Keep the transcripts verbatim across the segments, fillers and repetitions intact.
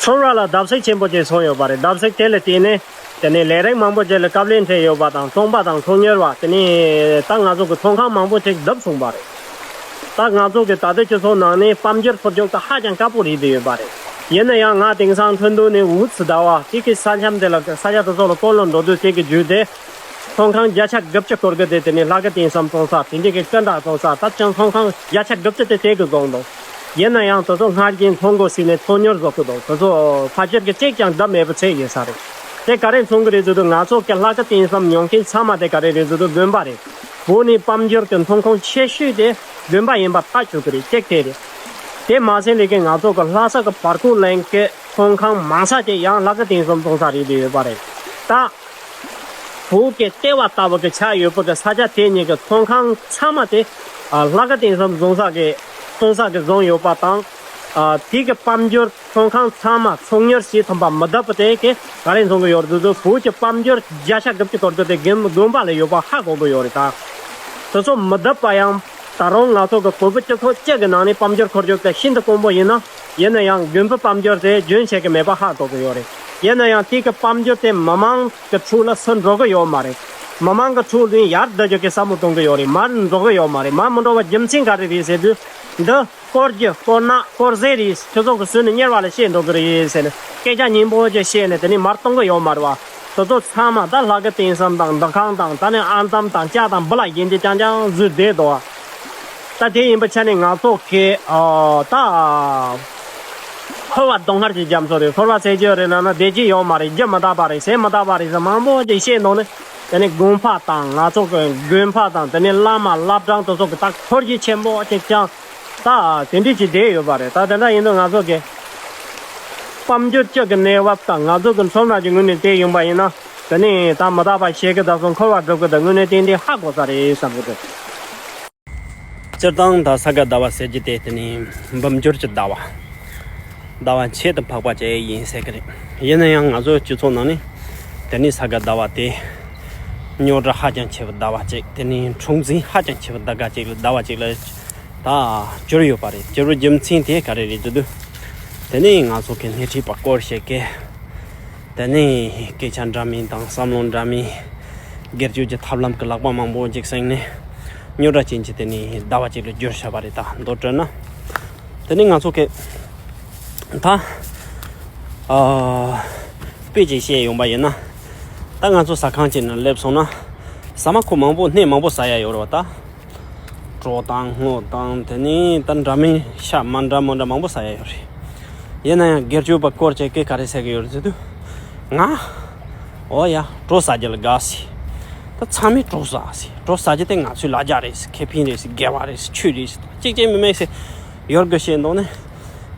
ཚོང་ར་ལ་བརྡབ་གསིག་ཆེན་པོ་ཅིག་སོང་ཡོད་པ་རེད། བརྡབ་གསིག་དེ་ལ་བརྟེན་ནས་དེ་ནས་ལས་རིགས་མང་པོ་ཅིག་ལ་བཀའ་ལན་སྤྲད་ཡོད་པ་དང་། ཚོང་པ་དང་ཚོང་གཉེར་བ། དེ་ནས་ད་ང་ཚོ་གི་ཚོང་ཁང་མང་པོ་ཅིག་བརྡབས་སོང་པ་རེད། ད་ང་ཚོ་གི་ད་ལྟའི་སྤྱི་ཚོགས་ནང་ནས་དཔལ་འབྱོར་འཁོར་རྒྱུག་ད་ཧ་ཅང་དཀའ་པོ་རེད་བསྡད་ཡོད་པ་རེད། ཡིན་ན་ཡང་ང་དེང་སང་ཁྲིན་ཏུའུ་ནས་ཝུ་ཚི་ཟླ་བ་དེ་གི་ས་མཚམས་དེ་ལ་ས་ཆ་དེ་ཚོ་ལ་སྐོར་ལ་འགྲོ་དུས་དེ་གི་བརྒྱུད་དེ། ཚོང་ཁང་བརྒྱ་ཆ་དགུ་བཅུ་སྐོར་གི་དེ་དེ་ནས་ལྷ་སྐུ་དེང་སང་བཙོང་ས་དེ་འདྲ་གི་ཀི་འདྲ་བཙོང་ས། ད་ཅང་ཚོང་ཁང་བརྒྱ་ཆ་དགུ་བཅུ་དེ་དེ་གི་བཙོང་འདུག་ཡིན་ན་ཡང་དེ་ཚོ་སྔར་བཞིན་ཚོང་སྒོ་ཟིན་ནས་ཚོང་གཉེར་བཟོ་གི་འདུག་དེ་ཚོ་ཕལ་ཆེར་གི་གཅིག་ཀྱང་བརྡབས་མེད་པའི་ཚད་ཡིན་ས་རེད། དེ་ག་རེ་མཚོན་གི་རེད་ཟེར་དུས། ང་ཚོ་གི་ལྷ་སྐུ་དེང་སང་ཉོ་མཁན་ཚང་མ་དེ་ག་རེ་རེད་ཟེར་དུས་དགོན་པ་རེད། བོད་ནས་དཔལ་འབྱོར་གྱི་ཐོན་ཁུངས་ཆེ་ཤོས་དེ་དགོན་པ་ཡིན་པ་ཐག་ཆོད་གི་རེད། གཅིག་དེ་རེད། དེ་མ་ཟད་ལས་ཀའི་ང་ཚོ་གི་ལྷ་ས་གི་བར་སྐོར་ལེན་གི་ཚོང་ཁང་མང་ས་དེ་ཡང་ལྷ་སྐུ་དེང་སང་བཙོང་ས་རེད་བསྡད་ཡོད་པ་རེད། ད་བོད་ཀྱི་ལྟེ་བ་ལྟ་བུ་གི་ཆགས་ཡོད་པ་གི་ས་ཆ་དེ་གཉིས་ཀྱི་ཚོང་ཁང་ཚང་མ་དེ་ཨ་ལྷ་སྐུ་དེང་སང་བཙོང་ས་གི་བཙོང་ས་གི་བཟོ་ཡོད་པ་དང་། ཨ་དེ་གི་དཔལ་འབྱོར་ཚོང་ཁང་ཚང་མ་ཚོང་གཉེར་བྱེད་ཐུབ་པ་མི་བརྡབས་པ་དེ་གི་ག་རེ་མཚོན་གི་ཡོད་རེད་ཟེར་དུས། བོད་ཀྱི་དཔལ་འབྱོར་བརྒྱ་ཆ་དགུ་བཅུ་སྐོར་དེ་དེ་དགོན་དགོན་པ་ལ་ཡོད་པ་ཧ་གོ་གི་ཡོད་རེད། ད་དེ་ཚོ་མི་བརྡབས་པ་ཡང་ད་རུང་ང་ཚོ་གི་བོད་པའི་སྤྱི་ཚོགས་སྤྱི་གི་ནང་ནས་དཔལ་འབྱོར་འཁོར་རྒྱུག་དེ་ཤིན་ཏུ་དཀོན་པོ་ཡིན་ན། ཡིན་ན་ཡང་དགོན་པའི་དཔལ་འབྱོར་དེ་རྒྱུན་ཆད་གི་མེད་པ་ཧ་གོ་གི་ཡོད་རེད། ཡིན་ན་ཡང་དེ་གི་དཔལ་འབྱོར་དེ་མི་མང་གི་ཕྱོགས་ལ་སུ་འགྲོ་གི་ཡོད་མ་རེད། མི་མང་གི་ཕྱོགས་ལ་ཡར་བསྡུ་རྒྱུ་གི་བསམ་བློ་གཏོང་གི་ཡོད་རེད། མར་འགྲོ་གི་ཡོད་མ་རེད། མར་མི་འགྲོ་བ་རྒྱུ་མཚན་ག་རེ་རེད་ཟེར་དུས། འདི་དཀོར་རྒྱུ་དཀོར་ནག་དཀོར་ཟས་རེད། ཁྱོད་ཚོ་གི་སུ་ནི་གཉེར་བ་ལ་བཤད་འགྲོ་གི་རེད་ཟེར་ནས་སྐད་ཆ་སྙན་པོ་ཅིག་བཤད་ནས་དེ་ནས་མར་གཏོང་གི་ཡོད་མ་རེད་བ། དེ་ཚོ་ཚང་མ་ད་ལྷ་སྐུ་རྟེན་གསུམ་དང་འདུ་ཁང་དང་། ད་ནི་ཨ་འཛོམས་དང་ལྕགས་དང་འབུ་ལ་ཡིན་གྱི་རྐྱང་རྐྱང་བཟོས་བསྡད་འདུག་བ། ད་དེ་ཡིན་པའི་ཆ་ནས་ང་ཚོ་གི་ཨ་ད་འཁོར་བ་སྡུག་བསྔལ་གྱི་རྒྱ་མཚོ་རེད། འཁོར་བ་ཟེར་རྒྱུ་རེད་ལབ་ན་བདེ་སྐྱིད་ཡོད་མ་རེད། རྒྱུ་མི་དག་པ་རེད། ཟས་མི་དག་པ་རེད་ཟེར་མང་པོ་ཅིག་བཤད་འདུག་ནི། དེ་ནས་དགོན་པ་དང་། ང་ཚོ་གི་དགོན་པ་དང་། དེ་ནས་བླ་མ་བླ་བྲང་དེ་ཚོ་གི་ད་འཁོར་གྱི་ཆེན་པོ་ཅིག་ཀྱང་ད་དེ་འདྲས་ཅིག་བསྡད་ཡོད་པ་རེད། ད་དེ་འདྲ་ཡིན་དུས་ང་ཚོ་གི་དཔལ་འབྱོར་སྤྱི་གི་གནས་བབ་དང་ང་ཚོ་གི་ཁྲོམ་ར་གི་ངོས་ནས་བལྟས་ཡོང་པ་ཡིན་ན། དེ་ནས་ད་མི་དག་པ་བཤད་གི་ད་སོང་འཁོར་བ་སྒྲུབ་གི་ད་དངོས་གནས་ཏན་ཏན་ཧ་གོ་ས་རེད་བསམ་གི་འདུག་སྤྱིར་བཏང་ད་ས་ག་ཟླ་བ་ཟེར་རྒྱུ་དེ་དེ་ནི་འབུམ་འགྱུར་གྱི་ཟླ་བ། ཟླ་བ་ཆེད་དུ་འཕགས་པ་བཅས་ཡིན་ཟེར་གི་རེད། ཡིན་ན་ཡང་ང་ཚོའི་སྤྱི་ཚོགས་ནང་ནས་དེ་ནི་ས་ག་ཟླ་བ་དེ་རྙོག་དྲ་ཧ་ཅང་ཆེ་བའི་ཟླ་བ་གཅིག་དེ་ནི་འཁྲུག་འཛིང་ཧ་ཅང་ཆེ་བའི་ཟླ་ག་གཅིག་ལ་ཟླ་བ་གཅིག་ལ་ད་གྱུར་ཡོད་པ་རེད། གྱུར་བའི་རྒྱུ་མཚན་དེ་ག་རེ་རེད་ཟེར་དུས། དེ་ནི་ང་ཚོ་གི་སྣེ་ཁྲིད་པ་སྐོར་ཞིག་གིས། དེ་ནས་སྐད་ཆ་འདྲ་མིན་དང་བསམ་བློ་འདྲ་མིན། སྒེར་གཅོད་ཀྱི་ཐབས་ལམ་གྱི་ལག་པ་མང་པོ་ཅིག་བསྲིངས་ནས། རྙོག་དྲ་ཅན་གྱི་དེ་ནས་ཟླ་བ་གཅིག་ལ་བསྒྱུར་བཞག་པ་རེད། ད་མདོར་བསྡུས་ན། དེ་ནས་ང་ཚོ་གི་ད་ཨ་དཔེ་ཅིག་བཤད་ཡོང་པ་ཡིན་ན། ད་ང་ཚོ་ཟ་ཁང་ཅིག་ནང་སླེབས་སོང་ན། ཟ་མ་ཁོ་མང་པོ་སྣེ་མང་པོ་ཟ་ཡ་ཡོད་རེད་བ་ད། གྲོ་དང་སྔོ་དང་དེ་ནས་ད་འདྲ་མིན་ཤ་མ་འདྲ་མོ་འདྲ་མང་པོ་ཟ་ཡ་ཡོད་རེད། ཡིན་ན་ཡང་སྒེར་གཅོད་པ་སྐོར་ཅིག་གིས་ག་རེ་ཟེར་གི་ཡོད་རེད་ཟེར་དུས། ང་། འོ་ཡ། གྲོ་ཟ་རྒྱུ་ལ་དགའ་སི། ད་ཚང་མས་གྲོ་ཟ་སི། གྲོ་ཟ་རྒྱུ་དེ་ང་ཚོའི་ལ་རྒྱ་རེད་སི། ཁེ་ཕན་རེད་སི། དགེ་བ་རེད་སི། ཆོས་རེད་སི། གཅིག་ཅིག་མི་མེད་སི། ཡོད་དགོས་བཤད་འདུག་ནི།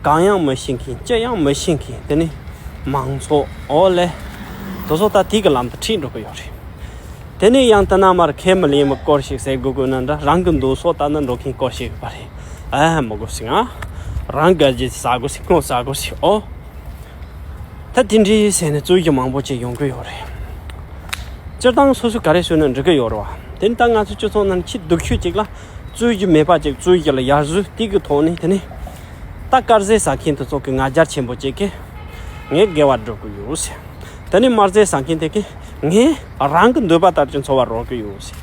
གང་ཡང་མི་ཤེས་མཁན། ཅི་ཡང་མི་ཤེས་མཁན། དེ་ནི་མང་ཚོགས་འོ་ལེ། དེ་ཚོ་ད་དེ་གི་ལམ་དུ་ཁྲིད་འགྲོ་གི་ཡོད་རེད། དེ་ནས་ཡང་དེ་ན་མར་ཁས་མི་ལེན་པའི་སྐོར་ཞིག་ཟེར་དགོས་དགོས་ན་འདྲ། རང་གི་འདོད་སོགས་ལྟར་ན་འགྲོ་མཁན་སྐོར་ཞིག་ཡོད་པ་རེད། ཨ་མི་དགོས་སི། ང་རང་དགའ་རྒྱུ་ཟ་དགོས་སི། སྔོ་ཟ་དགོས་སི། ཨོ། ད་དེ་འདྲའི་ཟེར་ནས་རྩོད་རྒྱུ་མང་པོ་ཅིག་ཡོང་གི་ཡོད་རེད། སྤྱིར་བཏང་སོ་སོས་ག་རེ་བཟོས་ན་འགྲིག་གི་ཡོད་རེད་བ། དེ་ནི་ད་ང་ཚོ་སྤྱི་ཚོགས་ནང་ཆེས་སྡུག་ཤོས་ཅིག་ལ། རྩོད་རྒྱུ་མེད་པ་ཅིག་རྩོད་རྒྱུ་ལ་ཡར་བཟོས། དེ་གི་ཐོག་ནས་དེ་ནི། ད་དཀར་ཟས་ཟ་མཁན་དེ་ཚོ་གི་ང་རྒྱལ་ཆེན་པོ་ཅིག་གིས། ངས་དགེ་བ་སྒྲུབ་གི་ཡོད་ཟེར། དེ་ནི་དམར་ཟས་ཟ་མཁན་དེ་གིས། ངས་རང་གི་འདོད་པ་ལྟར་གྱི་འཚོ་བ་རོལ་གི་ཡོད་ཟེར།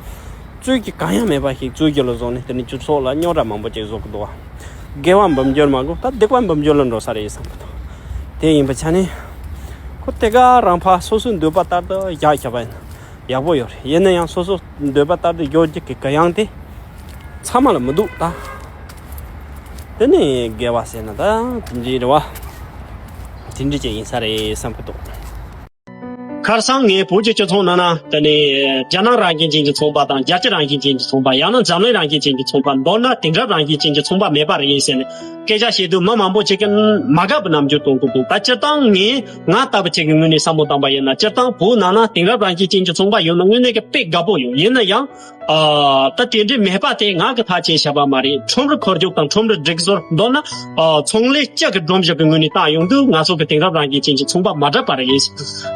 རྩོད་རྒྱུ་གང་ཡང་མེད་པ་ཞིག་རྩོད་རྒྱུ་ལ་བཟུང་ནས་དེ་ནི་སྤྱི་ཚོགས་ལ་རྙོག་དྲ་མང་པོ་ཅིག་བཟོ་གི་འདུག་བ། དགེ་བ་འབུམ་འགྱུར་མ་དགོས། ད་སྡིག་པ་འབུམ་འགྱུར་ལ་འགྲོ་ས་རེད་བསམ་གི་འདུག་དེ་ཡིན་པའི་ཆ་ནས། ཁོ་དེ་ག་རང་ཕར་སོ་སོའི་འདོད་པ་ལྟར་དུ་བཞག་བཞག་པ་ཡིན་ན་ཡག་པོ་ཡོད་རེད། ཡིན་ན་ཡང་སོ་སོ་འདོད་པ་ལྟར་དུ་འགྱུར་རྒྱུ་གི་གུ་ཡངས་དེ་ཚང་མ་ལ་མི་འདུག་ད། དེ་ནས་དགེ་བ་ཟེར་ན་ད་དེ་འདྲའི་རེད་བ། དེ་འདྲའི་ཅིག་ཡིན་ས་རེད་བསམ་གི་འདུག་ཁར་སང་ངས་བོད་ཀྱི་སྤྱི་ཚོགས་ནང་ན་དེ་ནས་རྒྱ་ནག་རང་བཞིན་ཅན་གྱི་ཚོང་པ་དང་། རྒྱལ་སྤྱི་རང་བཞིན་ཅན་གྱི་ཚོང་པ། ཡང་ན་འཛམ་གླིང་རང་བཞིན་ཅན་གྱི་ཚོང་པ། མདོར་ན་དེང་རབས་རང་བཞིན་ཅན་གྱི་ཚོང་པ་མེད་པ་རེད་ཟེར་ནས་སྐད་ཆ་བཤད་དུས་མི་མང་པོ་ཅིག་གིས་མ་དགའ་བའི་རྣམ་འགྱུར་སྟོན་གྱི་འདུག་ད་སྤྱིར་བཏང་ངས་ང་ལྟ་བུ་ཅིག་གི་ངོས་ནས་བསམ་བློ་བཏང་པ་ཡིན་ན། སྤྱིར་བཏང་བོད་ནང་ན་དེང་རབས་རང་བཞིན་ཅན་གྱི་ཚོང་པ་ཡོད་ན་དངོས་གནས་ཀྱི་དཔེ་དགའ་པོ་ཡོད། ཡིན་ན་ཡང་། ཨ། ད་དེ་འདྲའི་མེད་པ་དེ་ང་གི་ཐག་བཅད་བཞག་པ་མ་རེད། ཁྲོམ་རའི་འཁོར་རྒྱུག་དང་ཁྲོམ་རའི་སྒྲིག་སྲོལ། མདོར་ན། ཨ། ཚོང་ལས་སྤྱི་གི་སྒྲོམ་གཞི་གི་ངོས་ནས་བལྟ་ཡོང་དུས་ང་ཚོ་གི་དེང་རབས་རང་བཞིན་ཅན་གྱི་ཚོང་པ་མ་གྲུབ་པ་རེད།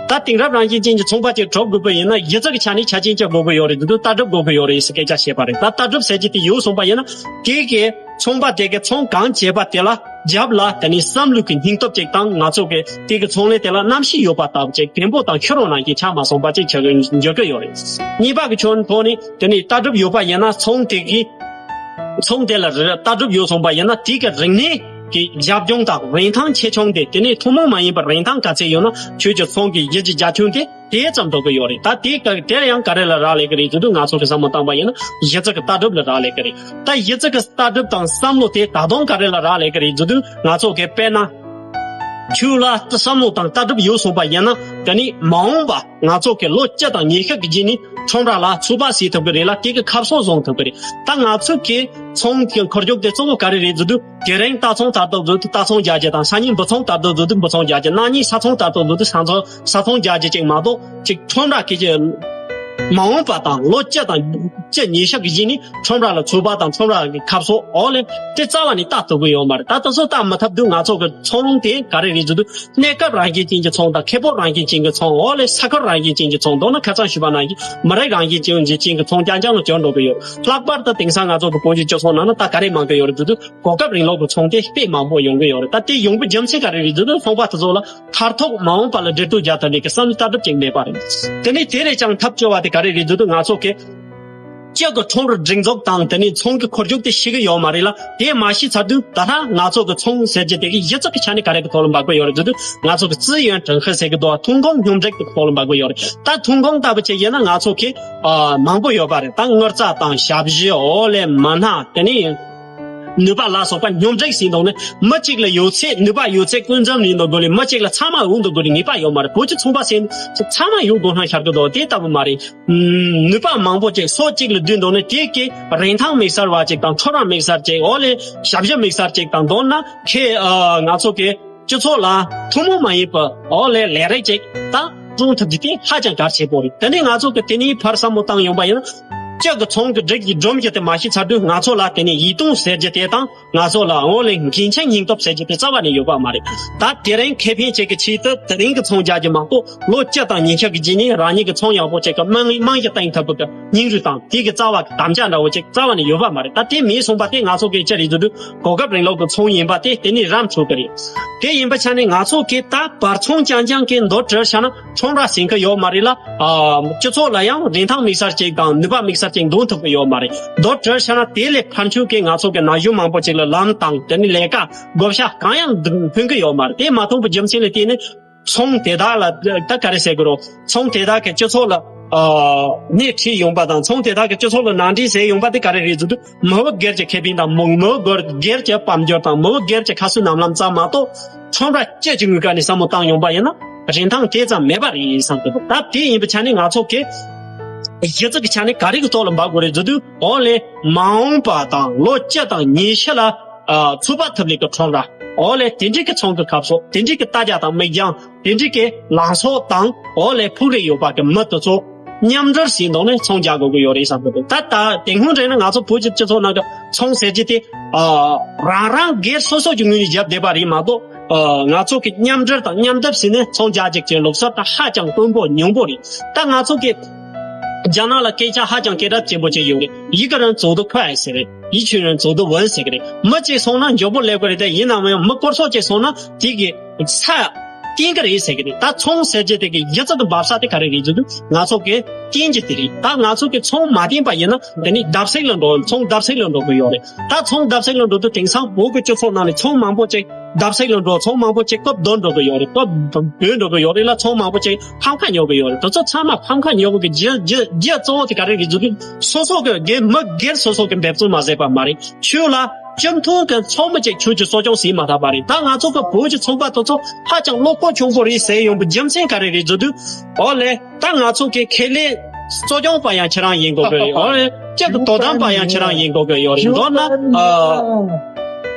ད་དེང་རབས་རང་བཞིན་ཅན་གྱི་ཚོང་པ་ཅིག་གྲུབ་དགོས་པ་ཡིན་ན་གཞི་རྩ་གི་ཆ་ནས་ཆ་རྐྱེན་ཅིག་དགོས་ཀྱི་ཡོད་རེད། འདི་དུས་ལྟ་གྲུབ་དགོས་ཀྱི་ཡོད་རེད་ཟེར་སྐད་ཆ་བཤད་པ་རེད། ད་ལྟ་གྲུབ་ཟེར་རྒྱུ་དེ་ཡོད་སོང་པ་ཡིན་ན་དེ་གི་ཚོང་པ་དེ་གིས་ཚོང་གང་བྱས་པ་དེ་ལ་རྒྱབ་ལ་དེ་ནི་བསམ་བློ་གི་སྙིང་སྟོབས་ཅིག་དང་། ང་ཚོ་གི་དེ་གི་ཚོང་ལས་དེ་ལ་རྣམ་ཤེས་ཡོད་པ་ལྟ་བུ་ཅིག་བེམ་པོ་དང་ཁྱི་རོ་ནང་གི་ཆ་མ་སོང་པ་ཅིག་ཆགས་ཀྱི་འགྱུར་གྱི་ཡོད་རེད། གཉིས་པ་གི་ཆོས་ཐོག་ནས་དེ་ནི་ལྟ་གྲུབ་ཡོད་པ་ཡིན་ན། ཚོང་དེ་གི་ཚོང་དེ་ལ་རེ་ལྟ་གྲུབ་ཡོད་སོང་པ་ཡིན་ན། དེ་གི་རིག་གནས་ཀྱི་རྒྱབ་ལྗོངས་དང་རིན་ཐང་ཆེ་ཆུང་དེ། དེ་ནི་ཐུན་མོང་མ་ཡིན་པར་རིན་ཐང་ག་ཚད་ཡོད་ན། ཁྱོད་ཀྱི་ཚོང་གི་གཞི་གི་རྒྱ་ཁྱོན་དེ་དེ་ཙམ་འགྲོ་གི་ཡོད་རེད། ད་དེ་ག་དེ་ཡང་ག་རེ་ལ་རག་ལས་ཀྱི་རེད་ཟེར་དུས། ང་ཚོ་གི་བསམ་བློ་བཏང་པ་ཡིན་ན་གཞི་རྩ་གི་ལྟ་གྲུབ་ལ་རག་ལས་ཀྱི་རེད། ད་གཞི་རྩ་གི་ལྟ་གྲུབ་དང་བསམ་བློ་དེ་ད་དུང་ག་རེ་ལ་རག་ལས་ཀྱི་རེད་ཟེར་དུས། ང་ཚོ་གི་དཔེར་ན་ཁྱོད་ལ་བསམ་བློ་དང་ལྟ་གྲུབ་ཡོད་སོང་པ་ཡིན་ན། དེ་ནི་མ་འོངས་པ་ང་ཚོ་གི་ལོ་བཅུ་དང་ཉི་ཤུ་གི་རྗེས་ནས་ཁྲོམ་ར་ལ་ཚོད་དཔག་བྱེད་ཐུབ་ཀྱི་རེད་ལ། དེ་གི་ཁ་ཕྱོགས་བཟུང་ཐུབ་ཀྱི་རེད། ད་ང་ཚོ་གི་ཚོང་གི་འཁོར་རྒྱུག་དེ་གཙོ་བོ་ག་རེ་རེད་ཟེར་དུས། དེ་རིང་རྟ་ཚོང་དར་དུ་འཛུལ་དུས་རྟ་ཚོང་རྒྱག་རྒྱུ་དང་། སང་ཉིན་འབུ་ཚོང་དར་དུ་འཛུལ་དུས་འབུ་ཚོང་རྒྱག་རྒྱུ། གནངས་ཉིན་ས་ཚོང་དར་དུ་འཛུལ་དུས་ས་ཚོང་ས་ཚོང་རྒྱག་རྒྱུ་ཅིག་མ་གཏོགས། ཅིག་ཁྲོམ་ར་གི་ཅིག་མ་འོངས་པ་དང་ལོ་བཅུ་དང་བཅུ་ཉི་ཤུ་གི་རྗེས་ནས་ཁྲོམ་ར་ལ་ཚོད་དཔག་དང་ཁྲོམ་ར་གི་ཁ་ཕྱོགས། འོ་ལེ། དེ་རྩ་བ་ནས་ལྟ་ཐུབ་ཀྱི་ཡོད་མ་རེད། ད་དེ་ཚོ་ལྟ་མ་ཐུབ་དུས་ང་ཚོ་གི་ཚོང་ལུང་དེ་ག་རེ་རེད་ཟེར་དུས། གནས་སྐབས་རང་བཞིན་ཅན་གྱི་ཚོང་དང་། ཁེ་སྤོགས་རང་བཞིན་ཅན་གྱི་ཚོང་། འོ་ལེ། ས་ཁུལ་རང་བཞིན་ཅན་གྱི་ཚོང་མདོར་ན་ཁ་སང་ཞུས་པ་ནང་བཞིན་མི་རིགས་རང་བཞིན་ཅན་གྱི་ཅན་གྱི་ཚོང་རྐྱང་རྐྱང་ལ་གྱུར་འགྲོ་གི་ཡོད། ལྷག་པར་དུ་དེང་སང་ང་ཚོ་གི་བོད་ཀྱི་སྤྱི་ཚོགས་ནང་ན་ད་ག་རེ་མང་གི་ཡོད་རེད་ཟེར་དུས། གོ་སྐབས་རིང་ལུགས་ཀྱི་ཚོང་དེ་དཔེ་མང་པོ་ཡོང་གི་ཡོད་རེད། ད་དེ་ཡོང་པའི་རྒྱུ་མཚན་ག་རེ་རེད་ཟེར་དུས། ཚོང་པ་དེ་ཚོ་ལ་མཐར་ཐུག་མ་འོངས་པ་ལ་འབྲེལ་གཏོགས་རྒྱག་ཐུབ་པའི་གི་བསམ་བློ་ལྟ་གྲུབ་ཅིག་མེད་པ་རེད། དེ་ནས་དེ་རེད་ཀྱང་ཐབས་སྐྱོ་བ་དེ་ག་རེ་རེད་ཟེར་དུས། ང་ཚོ་གི་སྤྱི་གི་ཁྲོམ་ར་སྒྲིག་འཛུགས་དང་། དེ་ནས་ཚོང་གི་འཁོར་རྒྱུག་དེ་ཤེས་གི་ཡོད་མ་རེད་ལ། དེ་མ་ཤེས་ཚར་དུས་ད་ལྟ་ང་ཚོ་གི་ཚོང་ཟེར་རྒྱུ་དེ་གི་གཞི་རྩ་གི་ཆ་ནས་ག་རེ་གི་ཐོག་ལ་འབབ་གི་ཡོད་རེད་ཟེར་དུས། ང་ཚོ་གི་ཙི་ཡོན་ཀྲང་ཧི་ཟེར་གི་འདུག་ཐོན་ཁུངས་སྙོམས་སྒྲིག་གི་ཐོག་ལ་འབབ་གི་ཡོད་རེད། ད་ཐོན་ཁུངས་ལྟ་བུ་བྱས་ཡིན་ན། ང་ཚོ་གི་ཨ་མང་པོ་ཡོད་པ་རེད། ད་དངུལ་རྩ་དང་ཞབས་ཞུ། འོ་ལེ། མི་སྣ། དེ་ནས་ནུས་པ་ལ་སོགས་པ་སྙོམས་སྒྲིག་བྱས་འདུག་ནས། མི་གཅིག་ལ་ཡོད་ཚད་ནུས་པ་ཡོད་ཚད་ཀུན་འཛོམས་ཡིན་འདུག་དགོས་ལས། མི་གཅིག་ལ་ཚང་མ་ཡོད་འདུག་དགོས་ལས་ངེས་པ་ཡོད་མ་རེད། བོད་ཀྱི་ཚོང་པ་ཟེར་ཚང་མ་ཡོད་དགོས་སྣང་ཤར་གི་འདུག་དེ་ལྟ་བུ་མ་རེད། ནུས་པ་མང་པོ་ཅིག་ཕྱོགས་གཅིག་ལ་བསྡུས་འདུག་ནས། དེ་གི་རིན་ཐང་དམིགས་བསལ་བ་ཅིག་དང་ཁྲོམ་ར་དམིགས་བསལ་ཅིག་འོ་ལེ། ཞབས་ཞུ་དམིགས་བསལ་ཅིག་དང་། མདོར་ན་ཁེ་ཨ་ང་ཚོ་གི་སྤྱི་ཚོགས་ལ་ཐུན་མོང་མ་ཡིན་པ་འོ་ལེ་ལས་རིགས་ཅིག་ད་བསྐྲུན་ཐུབ་རྒྱུ་དེ་ཧ་ཅང་གལ་ཆེན་པོ་རེད། དེ་ནས་ང་ཚོ་གི་དེ་ནས་ཕར་བསམ་བློ་བཏང་ཡོང་པ་ཡིན་ན། སྤྱི་གི་ཚོང་གི་སྒྲིག་གི་སྒྲོམ་གཞི་དེ་མ་ཤེས་ཚར་དུས། ང་ཚོ་ལ་དེ་ནས་ཡིད་རྟོན་ཟེར་རྒྱུ་དེ་དང་། ང་ཚོ་ལ་འོ་ལེ་འགན་ཆེ་སྙིང་སྟོབས་ཟེར་རྒྱུ་དེ་རྩ་བ་ནས་ཡོད་པ་མ་རེད། ད་དེ་རིང་ཁེ་ཕན་ཅིག་གི་ཆེད་དུ་དེ་རིང་གི་ཚོང་རྒྱག་རྒྱུ་མ་གཏོགས། ལོ་བཅུ་དང་ཉི་ཤུ་གི་རྗེས་ནས་རང་ཉིད་ཀྱི་ཚོང་ཡག་པོ་ཅིག་གི་རྨང་རྨང་གཞི་བཏིང་ཐུབ་པའི་སྙིང་རུས་དང་། དེ་གི་རྩ་བ་གི་དམ་བཅའ་འདྲ་བོ་ཅིག་རྩ་བ་ནས་ཡོད་པ་མ་རེད། ད་དེ་མེད་སོང་པ་དེ་ང་ཚོ་གི་ཅི་རེད་ཟེར་དུས། གོ་སྐབས་རིང་ལུགས་ཀྱི་ཚོང་ཡིན་པ་དེ་དེ་ནས་ར་འཕྲོད་ཀྱི་རེད། དེ་ཡིན་པ་ཆ་ནས་ང་ཚོ་གི་ད་བར་ཚོང་རྐྱང་རྐྱང་གི་མདོར་དྲིལ་བྱས་ན་ཁྲོམ་ར་ཟིན་གི་ཡོད་མ་རེད་ལ། ཨ་སྤྱི་ཚོགས་ལ་ཡང་རིན་ཐང་དམིགས་བསལ་ཅིག་དང་ནུས་པ་དམིགས་བསལ་ཅིག་འདོན་ཐུབ་ཀྱི་ཡོད་མ་རེད། མདོར་དྲིལ་བྱས་ན་དེ་ལས་ཕར་ཚུར་གྱི་ང་ཚོ་གི་ན་གཞོན་མང་པོ་ཅིག་ལ་ལམ་དང་དེ་ནས་ལས་ཀ་བགོ་བཤའ་གང་ཡང་ཕན་གྱི་ཡོད་མ་རེད། དེ་མ་མཐོང་བའི་རྒྱུ་མཚན་ལ་བརྟེན་ནས་ཚོང་དེ་དག་ལ་ད་ག་རེ་ཟེར་དགོས་རོགས། ཚོང་དེ་དག་གི་སྤྱི་ཚོགས་ལ་ཨ་སྣེ་ཁྲིད་ཡོང་པ་དང་། ཚོང་དེ་དག་གི་སྤྱི་ཚོགས་ལ་ནང་འདྲེན་བྱས་ཡོང་པ་དེ་ག་རེ་རེད་ཟེར་དུས། མི་བུ་སྒེར་གྱི་ཁེ་ཕན་དང་། མི་མི་བུ་སྒེར་གྱི་དཔལ་འབྱོར་དང་། མི་བུ་སྒེར་གྱི་ཁ་གསོའི་ལམ་ལམ་ཙམ་མ་གཏོགས། ཁྲོམ་ར་སྤྱི་གི་ངོས་ཀ་ནས་བསམ་བློ་བཏང་ཡོང་པ་ཡིན་ན། རིན་ཐང་དེ་ཙམ་མེད་པ་རེད་བསམ་གི་འདུག་ད་དེ་ཡིན་པའི་ཆ་ནས་ང་ཚོ་གི་གཞི་རྩ་གི་ཆ་ནས་ག་རེ་གི་ཐོག་ལ་འབབ་དགོས་རེད་ཟེར་དུས། འོ་ལེ། མ་འོངས་པ་དང་ལོ་བཅུ་དང་ཉི་ཤུ་ལ་ཨ་ཚོད་དཔག་ཐུབ་ལེ་གི་ཁྲོམ་ར། འོ་ལེ། དེ་འདྲའི་གི་ཚོང་གི་ཁ་ཕྱོགས། དེ་འདྲའི་གི་ལྟ་རྒྱ་དང་མིག་རྒྱང་། དེ་འདྲའི་གི་ལངས་ཕྱོགས་དང་། འོ་ལེ། ཕུགས་རེ་ཡོད་པ་གི་མི་དེ་ཚོ་མཉམ་འབྲེལ་བྱས་འདུག་ནས་ཚོང་རྒྱག་དགོས་ཀྱི་ཡོད་རེད་བསམ་གི་འདུག་ད་ད་དེ་སྔོན་རེད་ན་ང་ཚོ་བོད་ཀྱི་སྤྱི་ཚོགས་ནང་གི་ཚོང་ཟེར་རྒྱུ་དེ་ཨ་རང་རང་སྒེར་སོ་སོ་གི་ངོས་ནས་རྒྱབ་བསྡད་པ་རེད་མ་གཏོགས། ཨ་ང་ཚོ་གི་མཉམ་འབྲེལ་དང་མཉམ་སྡེབ་བྱས་ནས་ཚོང་རྒྱག་ཅིག་ཅེས་ལུགས་སྲོལ་ད་ཧ་ཅང་དཀོན་པོ་ཉུང་པོ་རེད། ད་ང་ཚོ་གི་རྒྱ་ནག་ལ་སྐད་ཆ་ཧ་ཅང་སྐད་གྲགས་ཆེན་པོ་ཅིག་ཡོད་རེད། 一个人走得快 ཟེར་རེད། 一群人走得稳 ཟེར་གི་རེད། མི་གཅིག་སོང་ན་མགྱོགས་པོ་སླེབས་གི་རེད། དེ་ཡིན་ནའང་མི་སྐོར་ཚོགས་གཅིག་སོང་ན་དེ་གི་ས་བརྟན་གི་རེད་ཟེར་གི་རེད། ད་ཚོང་ཟེར་རྒྱུ་དེ་གི་གཞི་རྩ་དང་འབབ་ས་དེ་ག་རེ་རེད་ཟེར་དུས། ང་ཚོ་གི་བརྟན་རྒྱུ་དེ་རེད། ད་ང་ཚོ་གི་ཚོང་མ་བརྟན་པ་ཡིན་ན་དེ་ནི་བརྡབ་གསིག་ལ་འགྲོ། ཚོང་བརྡབ་གསིག་ལ་འགྲོ་གི་ཡོད་རེད། ད་ཚོང་བརྡབ་གསིག་ལ་འགྲོ་དུས་དེང་སང་བོད་ཀྱི་སྤྱི་ཚོགས་ནང་ནས་ཚོང་མང་པོ་ཅིག་བརྡབ་གསིག་ལ་འགྲོ། ཚོང་མང་པོ་ཅིག་སྐབས་བསྡད་འགྲོ་གི་ཡོད་རེད། སྐབས་བསྡད་འགྲོ་གི་ཡོད་རེད་ལ། ཚོང་མང་པོ་ཅིག་ཕམ་ཁ་ཉོ་གི་ཡོད་རེད། དེ་ཚོ་ཚང་མ་ཕམ་ཁ་ཉོ་བ་གི་རྒྱུ་རྒྱུ་རྒྱུ་གཙོ་བོ་དེ་ག་རེ་རེད་ཟེར་དུས། སོ་སོ་གི་སྒེར་མི་སྒེར་སོ་སོ་གི་འབད་བརྩོན་མ་བྱས་པ་མ་རེད། ཁྱོད་ལ་སྤྱི་མཐུན་གྱི་ཚོགས་མི་ཅིག་ཁྱོད་ཀྱིས་གསོ་སྐྱོང་བྱས་མ་ཐུབ་པ་རེད། ད་ང་ཚོ་གི་བོད་ཀྱི་ཚོང་པ་དེ་ཚོ་ཧ་ཅང་བློ་ཁོག་ཆུང་པོ་རེད་ཟེར་ཡོང་བའི་རྒྱུ་མཚན་ག་རེ་རེད་ཟེར་དུས། འོ་ལེ། ད་ང་ཚོ་གི་ཁེ་ལས་གཙོ་སྐྱོང་པ་ཡང་ཁྱེད་རང་ཡིན་དགོས་ཀྱི་ཡོད་རེད། སྤྱི་གི་དོ་དམ་པ་ཡང་ཁྱེད་རང་ཡིན་དགོས་ཀྱི་ཡོད་རེད། མདོར་ན་ཨ་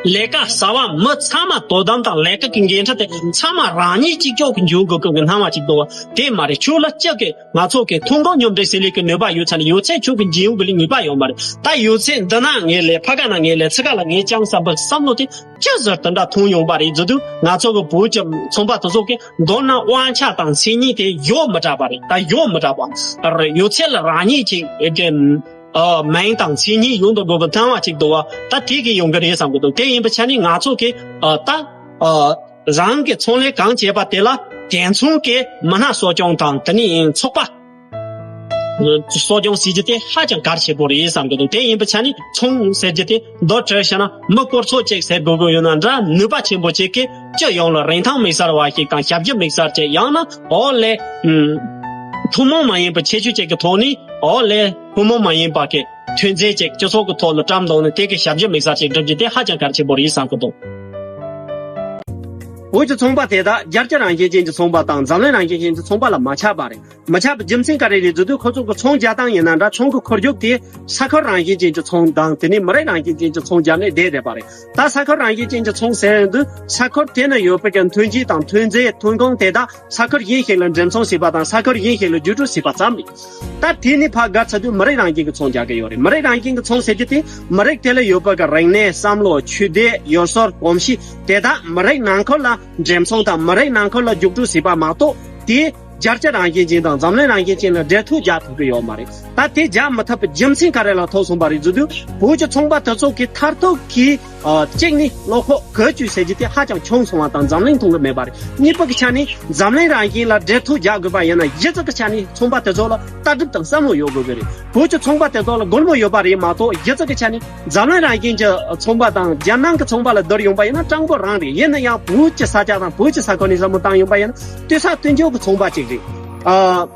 ལས་ཀ་བྱ་བ་མི་ཚང་མ་དོ་དམ་དང་ལས་ཀ་གི་འགན་འཁྲི་དེ་ཚང་མ་རང་ཉིད་གཅིག་ལྕོགས་ཀྱིས་འཇོག་དགོས་ཀྱི་སྣང་བ་ཅིག་འདུག་བ། དེ་མ་རེད། ཁྱོད་ལ་སྤྱི་གི་ང་ཚོ་གི་ཐོན་ཁུངས་སྙོམས་སྒྲིག་བྱེད་ལས་ཀྱི་ནུས་པ་ཡོད་ཚ་ནས་ཡོད་ཚད་ཁྱོད་ཀྱིས་འཇལ་ཡོང་དགོས་ལས་ནུས་པ་ཡོད་མ་རེད། ད་ཡོད་ཚད་འདི་ན་ངས་ལས། ཕ་ག་ན་ངས་ལས། ཚི་ག་ལ་ངས་བཅང་བསམ་པའི་བསམ་བློ་དེ་ཅི་ཟེར་དེ་འདྲ་ཐོན་ཡོང་པ་རེད་ཟེར་དུས། ང་ཚོ་གི་བོད་ཀྱི་ཚོང་པ་དེ་ཚོ་གི་མདོར་ན་དབང་ཆ་དང་མཚན་ཉིད་དེ་ཡོད་མི་དྲག་པ་རེད། ད་ཡོད་མི་དྲག་པ་རེད། ཡོད་ཚད་ལ་རང་ཉིད་ཀྱི་ཨེ་ཀེ་ ཨ། མིང་དང་མཚན་ཉིད་ཡོང་དུ་དགོས་པའི་སྣང་བ་ཅིག་འདུག་བ། ད་དེ་གི་ཡོང་གི་རེད་བསམ་གི་འདུག་དེ་ཡིན་པའི་ཆ་ནས་ང་ཚོ་གི་ཨ། ད་ཨ། རང་གི་ཚོང་ལས་གང་བྱས་པ་དེ་ལ་དེ་མཚུངས་ཀྱི་མི་སྣ་གསོ་སྐྱོང་དང་དེ་ནས་ཚོགས་པ་གསོ་སྐྱོང་ཟེར་རྒྱུ་དེ་ཧ་ཅང་གལ་ཆེན་པོ་རེད་བསམ་གི་འདུག་དེ་ཡིན་པའི་ཆ་ནས་ཚོང་ཟེར་རྒྱུ་དེ་མདོར་བསྡུས་བཤད་ན་མི་སྐོར་ཚོ་གཅིག་ཟེར་དགོས་ཀྱི་ཡོད་ན་འདྲ། ནུས་པ་ཆེན་པོ་གཅིག་གིས་སྤྱི་ཡོངས་ལ་རིན་ཐང་དམིགས་བསལ་བ་ཞིག་དང་ཞབས་ཞུ་དམིགས་བསལ་གཅིག་ཡང་ན་འོག་ལས་ཐུན་མོང་མ་ཡིན་པའི་ཁྱད་ཆོས་གཅིག་གི་ཐོག་ནས་འོག་ལས་ཐུན་མོང་མ་ཡིན་པ་གི་ཐོན་རྫས་ཅིག་སྤྱི་ཚོགས་ཀྱི་ཐོག་ལ་བཀྲམ་བཏང་ནས་དེ་གི་ཞབས་ཞུ་དམིགས་བསལ་ཅིག་སྒྲུབ་རྒྱུ་དེ་ཧ་ཅང་གལ་ཆེན་པོ་རེད་བསམ་གྱི་འདུག་བོད་ཀྱི་ཚོང་པ་དེ་དག་རྒྱལ་སྤྱི་རང་བཞིན་ཅན་གྱི་ཚོང་པ་དང་འཛམ་གླིང་རང་བཞིན་ཅན་གྱི་ཚོང་པ་ལ་མ་ཆགས་པ་རེད། མ་ཆགས་པའི་རྒྱུ་མཚན་ག་རེ་རེད་ཟེར་དུས་ཁོ་ཚོ་གི་ཚོང་རྒྱག་སྟངས་ཡིན་ན་འདྲ། ཚོང་གི་འཁོར་རྒྱུག་དེ་ས་ཁུལ་རང་བཞིན་ཅན་གྱི་ཚོང་དང་དེ་ནས་མི་རིགས་རང་བཞིན་ཅན་གྱི་ཚོང་རྒྱབ་ནས་བསྡད་བསྡད་པ་རེད། ད་ས་ཁུལ་རང་བཞིན་ཅན་གྱི་ཚོང་ཟེར་དུས་ས་ཁུལ་དེ་ན་ཡོད་པའི་གི་ཐོན་སྐྱེད་དང་ཐོན་རྫས་ཐོན་ཁུངས་དེ་དག་ས་ཁུལ་གཞན་ཞིག་ལ་འགྲེམས་ཚོང་བྱས་པ་དང་ས་ཁུལ་གཞན་ཞིག་ལ་བརྒྱུད་སྤྲོད་བྱས་པ་ཙམ་རེད། ད་དེ་ནས་ཕར་བརྒལ་ཚར་དུས་མི་རིགས་རང་བཞིན་གྱི་ཚོང་རྒྱག་གི་ཡོད་རེད། མི་རིགས་རང་བཞིན་གྱི་ཚོང་ཟེར་རྒྱུ་དེ་མི་རིགས་དེ་ལ་ཡོད་པ་གི་རིག་གནས། བསམ་བློ། ཆོས་དད། ཡུལ་སྲོལ། གོམས་གཤིས་དེ་དག་མི་རིགས་ནང་ཁུལ་ལ་འགྲེམས་ཚོང་དང་མི་རིགས་ནང་ཁུལ་ལ་རྒྱུགས་སྤྲོད་བྱས་པ་མ་གཏོགས་དེ་རྒྱལ་སྤྱི་རང་བཞིན་ཅན་དང་འཛམ་གླིང་རང་བཞིན་ཅན་ལ་འབྲེལ་མཐུད་རྒྱག་ཐུབ་ཀྱི་ཡོད་མ་རེད། ད་དེ་རྒྱག་མི་ཐུབ་པའི་རྒྱུ་མཚན་ག་རེ་ལ་ཐུག་སོང་པ་རེད་ཟེར་དུས་བོད་ཀྱི་ཚོང་པ་དེ་ཚོ་གི་མཐར་ཐུག་གི་ཨ། གཅིག་ནི་བློ་ཁོག་བཀོལ་སྤྱོད་ཟེར་རྒྱུ་དེ་ཧ་ཅང་ཆུང་སོང་བ་དང་འཛམ་གླིང་མཐོང་གི་མེད་པ་རེད། གཉིས་པ་གི་ཆ་ནས་འཛམ་གླིང་རང་བཞིན་ལ་འབྲེལ་མཐུད་རྒྱག་དགོས་པ་ཡིན་ན་གཞི་རྩ་གི་ཆ་ནས་ཚོང་པ་དེ་ཚོ་ལ་ལྟ་གྲུབ་དང་བསམ་བློ་ཡོད་དགོས་ཀྱི་རེད། བོད་ཀྱི་ཚོང་པ་དེ་ཚོ་ལ་སྒོར་མོ་ཡོད་པ་རེད་མ་གཏོགས་གཞི་རྩ་གི་ཆ་ནས་འཛམ་གླིང་རང་བཞིན་གྱི་ཚོང་པ་དང་རྒྱལ་ནང་གི་ཚོང་པ་ལ་བསྡུར་ཡོང་པ་ཡིན་ན་སྤྲང་པོ་རང་རེད། ཡིན་ན་ཡང་བོད་ཀྱི་ས་ཆ་དང་བོད་ཀྱི་ས་ཁུལ་ནས་བསམ་བློ་བཏང་ཡོང་པ་ཡིན་ན་ལྟོས་ས་ལྟོས་འཇོག་གི་ཚོང་པ་ཅིག་རེད། ཨ།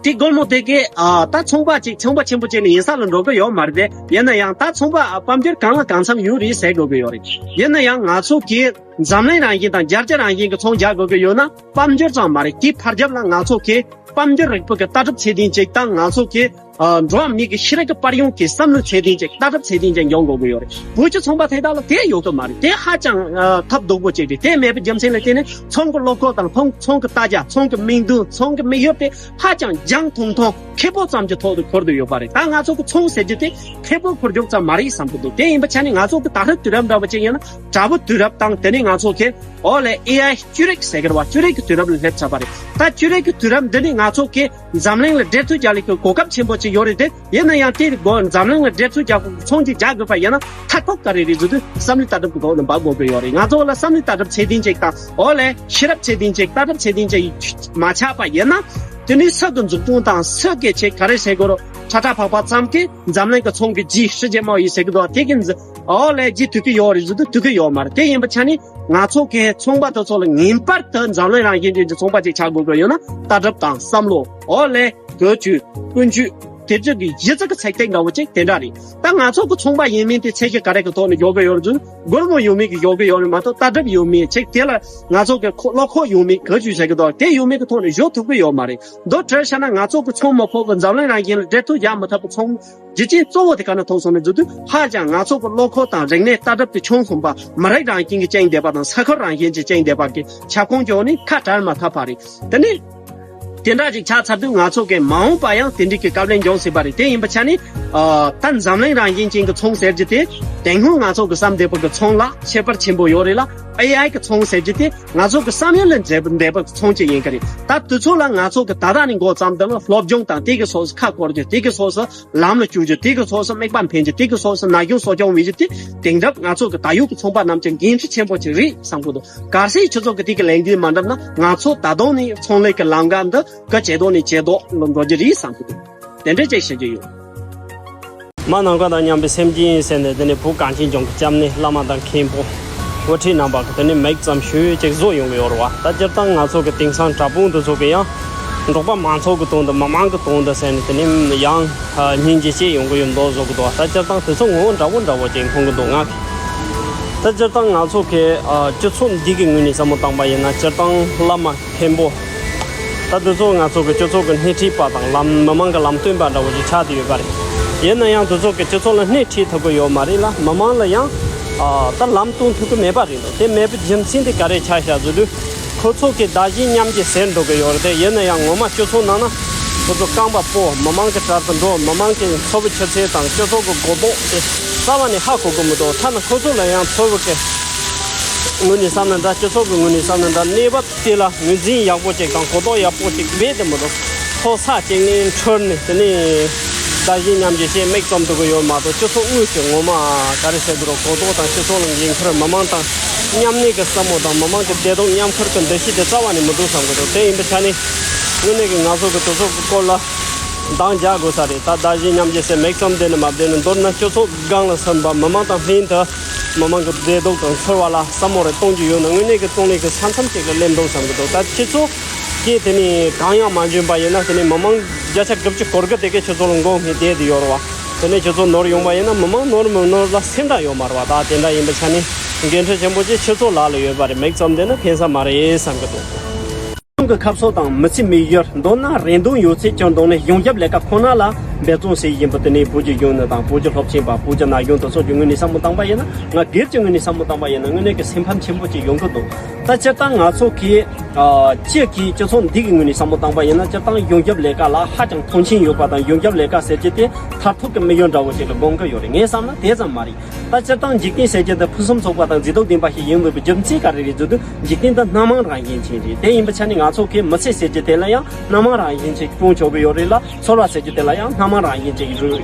དེ་སྒོར་མོ་དེ་གས་ཨ། ད་ཚོང་པ་ཅིག་ཚོང་པ་ཆེན་པོ་ཅིག་ནི་ཡིན་ས་ལ་འགྲོ་གི་ཡོད་མ་རེད་དེ། ཡིན་ན་ཡང་ད་ཚོང་པ་ཨ། དཔལ་འབྱོར་གང་ལ་གང་འཚམ་ཡོད་རེད་ཟེར་དགོས་ཀྱི་ཡོད་རེད། ཡིན་ན་ཡང་ང་ཚོ་གིས་འཛམ་གླིང་རང་བཞིན་དང་རྒྱལ་སྤྱི་རང་བཞིན་གྱི་ཚོང་རྒྱག་དགོས་ཀྱི་ཡོད་ན་དཔལ་འབྱོར་ཙམ་མ་རེད། དེའི་ཕར་རྒྱབ་ལ་ང་ཚོ་གིས་དཔལ་འབྱོར་རིག་པ་གི་ལྟ་གྲུབ་ཚད་ལྡན་ཅིག་དང་ང་ཚོ་གིས་ཨ། འགྲོ་བ་མི་གི་ཤེས་རིག་གི་པར་ཡོང་གི་བསམ་བློ་ཚད་ལྡན་ཅིག་ལྟ་གྲུབ་ཚད་ལྡན་ཅིག་འཇོག་དགོས་ཀྱི་ཡོད་རེད། བོད་ཀྱི་ཚོང་པ་དེ་དག་ལ་དེ་ཡོད་གི་མ་རེད། དེ་ཧ་ཅང་ཨ། ཐབས་སྡུག་པོ་ཅིག་རེད། དེ་མེད་པའི་རྒྱུ་མཚན་ལ་བརྟེན་ནས་ཚོང་གི་བློ་ཁོག་དང་ཚོང་ཚོང་གི་ལྟ་རྒྱ། ཚོང་གི་མིག་མདུན། ཚོང་གི་དམིགས་ཡུལ་དེ་ཧ་ཅང་རྒྱང་ཐུང་ཐུང་ཁེ་སྤོགས་ཙམ་གྱི་ཐོག་ཏུ་འཁོར་དུ་ཡོད་པ་རེད། ད་ང་ཚོ་གི་ཚོང་ཟེར་རྒྱུ་དེ་ཁེ་སྤོགས་འཁོར་རྒྱུག་ཙམ་མ་རེད་བསམ་གི་འདུག་དེ་ཡིན་པ་ཆ་ནས་ང་ཚོ་གི་ད་རེས་དུས་རབས་འདྲ་བོ་ཅིག་ཡིན་ན་དྲ་བའི་དུས་རབས་དང་དེ་ནས་ང་ཚོ་གི་འོག་ལས་ཨེ་ཨའི་བཅུ་རིག་ཟེར་གི་རེད་བ། བཅུ་རིག་གི་དུས་རབས་ལ་སླེབས་ཚར་བ་རེད། ད་བཅུ་རིག་གི་དུས་རབས་འདི་ནས་ང་ཚོ་གི་འཛམ་གླིང་ལ་འབྲེལ་མཐུད་རྒྱག་ལས་ཀྱི་གོ་སྐབས་ཆེན་པོ་ཅིག་ཡོད་རེད་དེ། ཡིན་ན་ཡང་དེའི་སྒོ་འཛམ་གླིང་ལ་འབྲེལ་མཐུད་རྒྱག་ཚོང་ཅིག་རྒྱག་དགོས་པ་ཡིན་ན་མཐའ་ཐོག་ག་རེ་རེད་ཟེར་དུས་བསམ་བློའི་ལྟ་གྲུབ་ཀྱི་ཐོག་ནས་འབབ་དགོས་ཀྱི་ཡོད་རེད། ང་ཚོ་ལ་བསམ་བློའི་ལྟ་གྲུབ་ཚད་ལྡན་ཅིག་དང་འོག་ལས་ཤེས་རབ་ཚད་ལྡན་ཅིག་ལྟ་གྲུབ་ཚད་ལྡན་ཅིག་མ་ཆགས་པ་ཡིན་ན་དེ་ནི་སུ་གི་འཛུགས་སྐྲུན་དང་སུ་གི་ཆེད་ག་རེ་བྱེད་དགོས་རོགས་ཁྲ་ཁྲ་ཕག་ཕག་ཙམ་གྱིས་འཛམ་གླིང་གི་ཚོང་གི་རྗེས་ཧྲི་རྗེས་མ་ཡིན་ཟེར་གི་འདུག་དེ་གི་འོག་ལས་རྗེས་ཐུབ་ཀྱི་ཡོད་རེད་ཟེར་དུས་ཐུབ་ཀྱི་ཡོད་མ་རེད། དེ་ཡིན་པ་ཆ་ནི་ང་ཚོ་གི་ཚོང་པ་དེ་ཚོ་ལ་ངེས་པར་དུ་འཛམ་གླིང་རང་བཞིན་ཅན་གྱི་ཚོང་པ་ཅིག་ཆགས་དགོས་ཀྱི་ཡོད་ན་ལྟ་གྲུབ་དང་བསམ་བློ་འོག་ལས་བཀོལ་སྤྱོད་ཀུན་སྤྱོད་དེ་ཚོ་གི་གཞི་རྩ་གི་ཚད་ཐིག་འདྲ་བོ་ཅིག་དེ་འདྲ་རེད། ད་ང་ཚོ་གི་ཚོང་པ་ཡིན་མིན་དེ་ཚད་གཞི་ག་རེ་གི་ཐོག་ནས་འཇོག་གི་ཡོད་རེད་ཟེར་ན་སྒོར་མོ་ཡོད་མེད་ཀྱི་འཇོག་གི་ཡོད་རེད་མ་གཏོགས་ལྟ་གྲུབ་ཡོད་མེད་ཅིག་དེ་ལ་ང་ཚོ་གི་ཁོ་བློ་ཁོག་ཡོད་མེད་བཀོལ་སྤྱོད་བྱེད་ཀྱི་འདུག་དེ་ཡོད་མེད་ཀྱི་ཐོག་ནས་བཞོ་ཐུབ་ཀྱི་ཡོད་མ་རེད། མདོར་བསྡུས་བཤད་ན་ང་ཚོ་གི་ཚོང་མི་ཁོག་གི་འཛམ་གླིང་རང་བཞིན་ལ་འབྲེལ་མཐུད་རྒྱག་མི་ཐུབ་པའི་ཚོང་རྒྱུ་རྐྱེན་གཙོ་བོ་དེ་ག་ནས་ཐུག་སོང་ནས་ཟེར་དུས་ཧ་ཅང་ང་ཚོ་གི་བློ་ཁོག་དང་རིག་གནས་ལྟ་གྲུབ་དེ་ཆུང་སོང་པ་མི་རིགས་རང་བཞིན་གྱི་རྐྱེན་བསྡད་པ་དང་ས་ཁུལ་རང་བཞིན་གྱི་རྐྱེན་བསྡད་པ་གི་ཁྱབ་ཁོངས་ཀྱི་འོག་ནས་ཁ་བྲལ་མ་ཐུབ་པ་རེད། དེ་ནས་དེ་འདྲ་ཅིག་ཆགས་ཚར་དུས་ང་ཚོ་གི་མ་འོངས་པ་ཡང་དེ་འདྲའི་གི་བཀའ་བློན་འབྱུང་སྲིད་པ་རེད། དེ་ཡིན་པ་ཆ་ནས་ཨ། ད་འཛམ་གླིང་རང་བཞིན་ཅན་གྱི་ཚོང་ཟེར་རྒྱུ་དེ་དེ་སྔོན་ང་ཚོ་གི་བསམ་བསྡད་པ་གི་ཚོང་ལ་ཁྱད་པར་ཆེན་པོ་ཡོད་རེད་ལ། ཨེ་ཨའི་གི་ཚོང་ཟེར་རྒྱུ་དེ་ང་ཚོ་གི་བསམ་ཡུལ་ལས་འདས་པ་འདས་པ་གི་ཚོང་ཅིག་ཡིན་གི་རེད། ད་དུས་ཚོད་ལ་ང་ཚོ་གི་ད་ལྟ་ནས་འགོ་བརྩམས་དང་སློབ་སྦྱོང་དང་དེ་གི་སོགས་སུ་ཁ་སྐོར་རྒྱུ་དེ་གི་སོགས་སུ་ལམ་ལ་བཅུག་རྒྱུ་དེ་གི་སོགས་སུ་དམིགས་པ་འཕེན་རྒྱུ་དེ་གི་སོགས་སུ་ན་གཞོན་གསོ་སྐྱོང་བྱེད་རྒྱུ་དེ་དེང་རབས་ང་ཚོ་གི་ད་ཡོད་ཀྱི་ཚོང་པ་རྣམས་ཀྱི་འགན་འཁྲི་ཆེན་པོ་ཅིག་རེད་བསམ་གྱི་འདུག་གལ་སྲིད་ཁྱེད་ཚོ་གི་དེ་གི་ལས་འགན་མ་འགྲུབ་ན་ང་ཚོ་ད་དུང་ནས་ཚོང་ལས་ཀྱི་ལམ་ཁ་འདི་གི་ཇེ་དོག་ནས་ཇེ་དོག་ལ་འགྲོ་རྒྱུ་རེད་བསམ་གྱི་འདུག་དེ་འདྲ་ཅིག་བཤད་རྒྱུ་ཡོད། མ་ནམ་མཁའ་དང་མཉམ་པའི་སེམས་ཅན་ཟེར་ནས་དེ་ནས་བོད་གངས་ཅན་ལྗོངས་ཀྱི་སྐྱབས་གནས་བླ་མ་དང་མཁན་པོ་དབུ་ཁྲིད་རྣམ་པ་གི་དེ་ནས་མིག་ཙམ་ཞུ་ཅིག་བཟོ་ཡོང་གི་ཡོད་རེད་བ། ད་སྤྱིར་བཏང་ང་ཚོ་གི་དེང་སང་དྲ་འབུ་འདི་ཚོ་གི་ཡང་འབྲོག་པ་མང་ཚོགས་ཀྱི་དོན་དུ་མི་མང་གི་དོན་དུ་ཟེར་ནས་དེ་ནས་ཡང་སྙིང་རྗེ་སྐྱེ་ཡོང་གི་ཡོད་མདོག་བཟོ་གི་འདུག་ད་སྤྱིར་བཏང་དེ་ཚོ་ངོ་བོ་འདྲ་བོ་འདྲ་བོ་ཅིག་མཐོང་གི་འདུག་ང་གི། ད་སྤྱིར་བཏང་ང་ཚོ་གི་སྤྱི་ཚོགས་འདི་གི་ངོས་ནས་བསམ་བློ་བཏང་པ་ཡིན་ན་སྤྱིར་བཏང་བླ་མ་མཁན་པོ། ད་དེ་ཚོ་ང་ཚོ་གི་སྤྱི་ཚོགས་ཀྱི་སྣེ་ཁྲིད་པ་དང་ལམ་མི་མང་གི་ལམ་སྟོན་པ་འདྲ་བོ་ཅིག་ཆགས་བསྡད་ཡོད་པ་རེད། ཡིན་ན་ཡང་དེ་ཚོ་གི་སྤྱི་ཚོགས་ལ་སྣེ་ཁྲིད་ཐུབ་ཀྱི་ཡོད་མ་རེད་ལ་མི་མང་ལ་ཡང་ཨ། ད་ལམ་སྟོན་ཐུབ་ཀྱི་མེད་པ་རེད་འདུག་དེ་མེད་པའི་རྒྱུ་མཚན་དེ་ག་རེ་ཆགས་ཤག་ཟེར་དུས་ཁོ་ཚོ་གི་བདག་གཞན་མཉམ་སྐྱེད་ཟེར་འགྲོ་གི་ཡོད་རེད་དེ། ཡིན་ན་ཡང་ངོ་མ་སྤྱི་ཚོགས་ནང་ན་ཁོ་ཚོ་རྐང་པ་སྤོ་མི་མང་གི་གྲལ་དུ་འགྲོ་མི་མང་གི་འཚོ་བའི་ཆུ་ཚད་དང་སྤྱི་ཚོགས་ཀྱི་གོ་རྟོགས་དེ་རྩ་བ་ནས་ཧ་གོ་གི་མི་འདུག་ཐ་ན་ཁོ་ཚོ་ལ་ཡང་འཚོ་བའི་གི་ངོས་ནས་བསམ་ན་འདྲ་སྤྱི་ཚོགས་ཀྱི་ངོས་ནས་བསམ་ན་འདྲ་གནས་བབ་དེ་ལ་ངོས་འཛིན་ཡག་པོ་ཅིག་དང་གོ་རྟོགས་ཡག་པོ་ཅིག་རྦད་དེ་མི་འདུག་ཕོ་ས་གཅིག་ནས་འཕྲུལ་ནས་དེ་ནས་ ཟླ་བཞིན་མཉམ་བཞིན་ཞེས་མིག་བཙུམ་ཐུབ་ཀྱི་ཡོད་མ་གཏོགས། སྤྱི་ཚོགས་དངོས་ཀྱི་ངོ་མ་ག་རེ་ཟེར་དགོས་རེད། གོ་རྟོགས་དང་སྤྱི་ཚོགས་ལ་འགན་འཁུར། མི་མང་དང་མཉམ་གནས་ཀྱི་བསམ་བློ་དང་མི་མང་གི་བདེ་སྡུག་མཉམ་འཁུར་གྱི་འདུ་ཤེས་དེ་རྩ་བ་ནས་མི་འདུག་བསམ་གྱི་འདུག་དེ་ཡིན་པའི་ཆ་ནས་དངོས་གནས་ཀྱི་ང་ཚོ་གི་དུས་ཚོད་ཀྱི་སྐོར་ལ་འདང་རྒྱག་དགོས་ས་རེད། ད་ཟླ་བཞིན་མཉམ་བཞིན་ཞེས་མིག་བཙུམ་བསྡད་ནས་མ་བསྡད་ནས། མདོར་ན་སྤྱི་ཚོགས་སྒང་ལ་སོན་པ་མི་མང་དང་ལྷན་དུ་མི་མང་གི་བདེ་སྡུག་དང་འཚོ་བ་ལ་བསམ་བློ་རེ་གཏོང་རྒྱུ་ཡོད་ན། དངོས་གནས་ཀྱི་ཙུང་ལི་གི་ས་མཚམས་ཅིག་ལ་སླེབས་འདུག་བསམ་གྱི་འདུག་ད་སྤྱི་ཚོགས་ཀྱིས་དེ་ནས་གང་ཡང་མ་འཇོན་པ་ཡིན་ན། དེ་ནས་མི་མང་བརྒྱ་ཆ་དགུ་བཅུ་གོ་དགུ་དེ་གའི་ཆུ་ཚོད་ལ་མགོ་སྨད་བསྡད་དེ་ཡོད་རེད་བ། དེ་ནས་ཆུ་ཚོད་ནོར་ཡོང་པ་ཡིན་ན་མི་མང་ནོར་མི་ནོར་ལ་སེམས་ཁྲལ་ཡོད་མ་རེད་བ། ད་དེ་འདྲ་ཡིན་པའི་ཆ་ནས་འགན་འཁྲི་ཆེན་པོ་ཅིག་ཆུ་ཚོད་ལ་ལ་ཡོད་པ་རེད། མིག་བཙུམ་བསྡད་ན་ཕན་ས་མ་རེད་བསམ་གྱི་འདུག་གཞུང་གི་ཁ་ཕྱོགས་དང་མི་ཚེ་མི་ཡུལ། མདོར་ན་རེ་འདུན་ཡོད་ཚད་ཀྱི་ཐོག་ནས་ཡོངས་ཁྱབ་ལས་ཀ་ཁོ་ན་ལ་འབད་བརྩོན་བྱེད་བཞིན་པ། དེ་ནས་བོད་ཀྱི་གཞོན་ནུ་དང་བོད་ཀྱི་སློབ་ཆེན་པ། བོད་ཀྱི་ན་གཞོན་དེ་ཚོ་གི་ངོས་ནས་བསམ་བློ་བཏང་པ་ཡིན་ན། ང་སྒེར་གྱི་ངོས་ནས་བསམ་བློ་བཏང་པ་ཡིན་ན་དངོས་གནས་ཀྱི་སེམས་ཕམ་ཆེན་པོ་ཅིག་ཡོང་གི་འདུག་ད་སྤྱིར་བཏང་ང་ཚོ་གིས་ཨ་སྤྱི་གི་སྤྱི་ཚོགས་འདི་གི་ངོས་ནས་བསམ་བློ་བཏང་པ་ཡིན་ན། སྤྱིར་བཏང་ཡོངས་ཁྱབ་ལས་ཀ་ལ་ཧ་ཅང་མཐོང་ཆེན་ཡོད་པ་དང་། ཡོངས་ཁྱབ་ལས་ཀ་ཟེར་རྒྱུ་དེ་མཐར་ཐུག་གི་དམིགས་ཡུལ་འདྲ་བོ་ཅིག་ལ་དགོངས་ཀྱི་ཡོད་རེད། ངས་བསམ་ན་དེ་ཙམ་མ་རེད། ད་སྤྱིར་བཏང་འཇིག་རྟེན་ཟེར་རྒྱུ་འདི་ཕུན་སུམ་ཚོགས་པ་དང་མཛེས་སྡུག་ལྡན་པ་ཞིག་ཡིན་དགོས་པའི་རྒྱུ་མཚན་ག་རེ་རེད་ཟེར་དུས། འཇིག་རྟེན་འདི་སྣ་མང་རང་བཞིན་ཅན་རེད། དེ་ཡིན་པའི་ཆ་ནས་ང་ཚོ་གི་མི་ཚེ་ཟེར་རྒྱུ་དེ་ལ་ཡང་སྣ་མང་རང་བཞིན་ཅིག་སྐྱོང་ཆོག་གི་ཡོད་རེད་ལ། འཚོ་བ་ཟེར་རྒྱུ་དེ་ལ་ཡང་སྣ་མང་རང་བཞིན་ཅིག་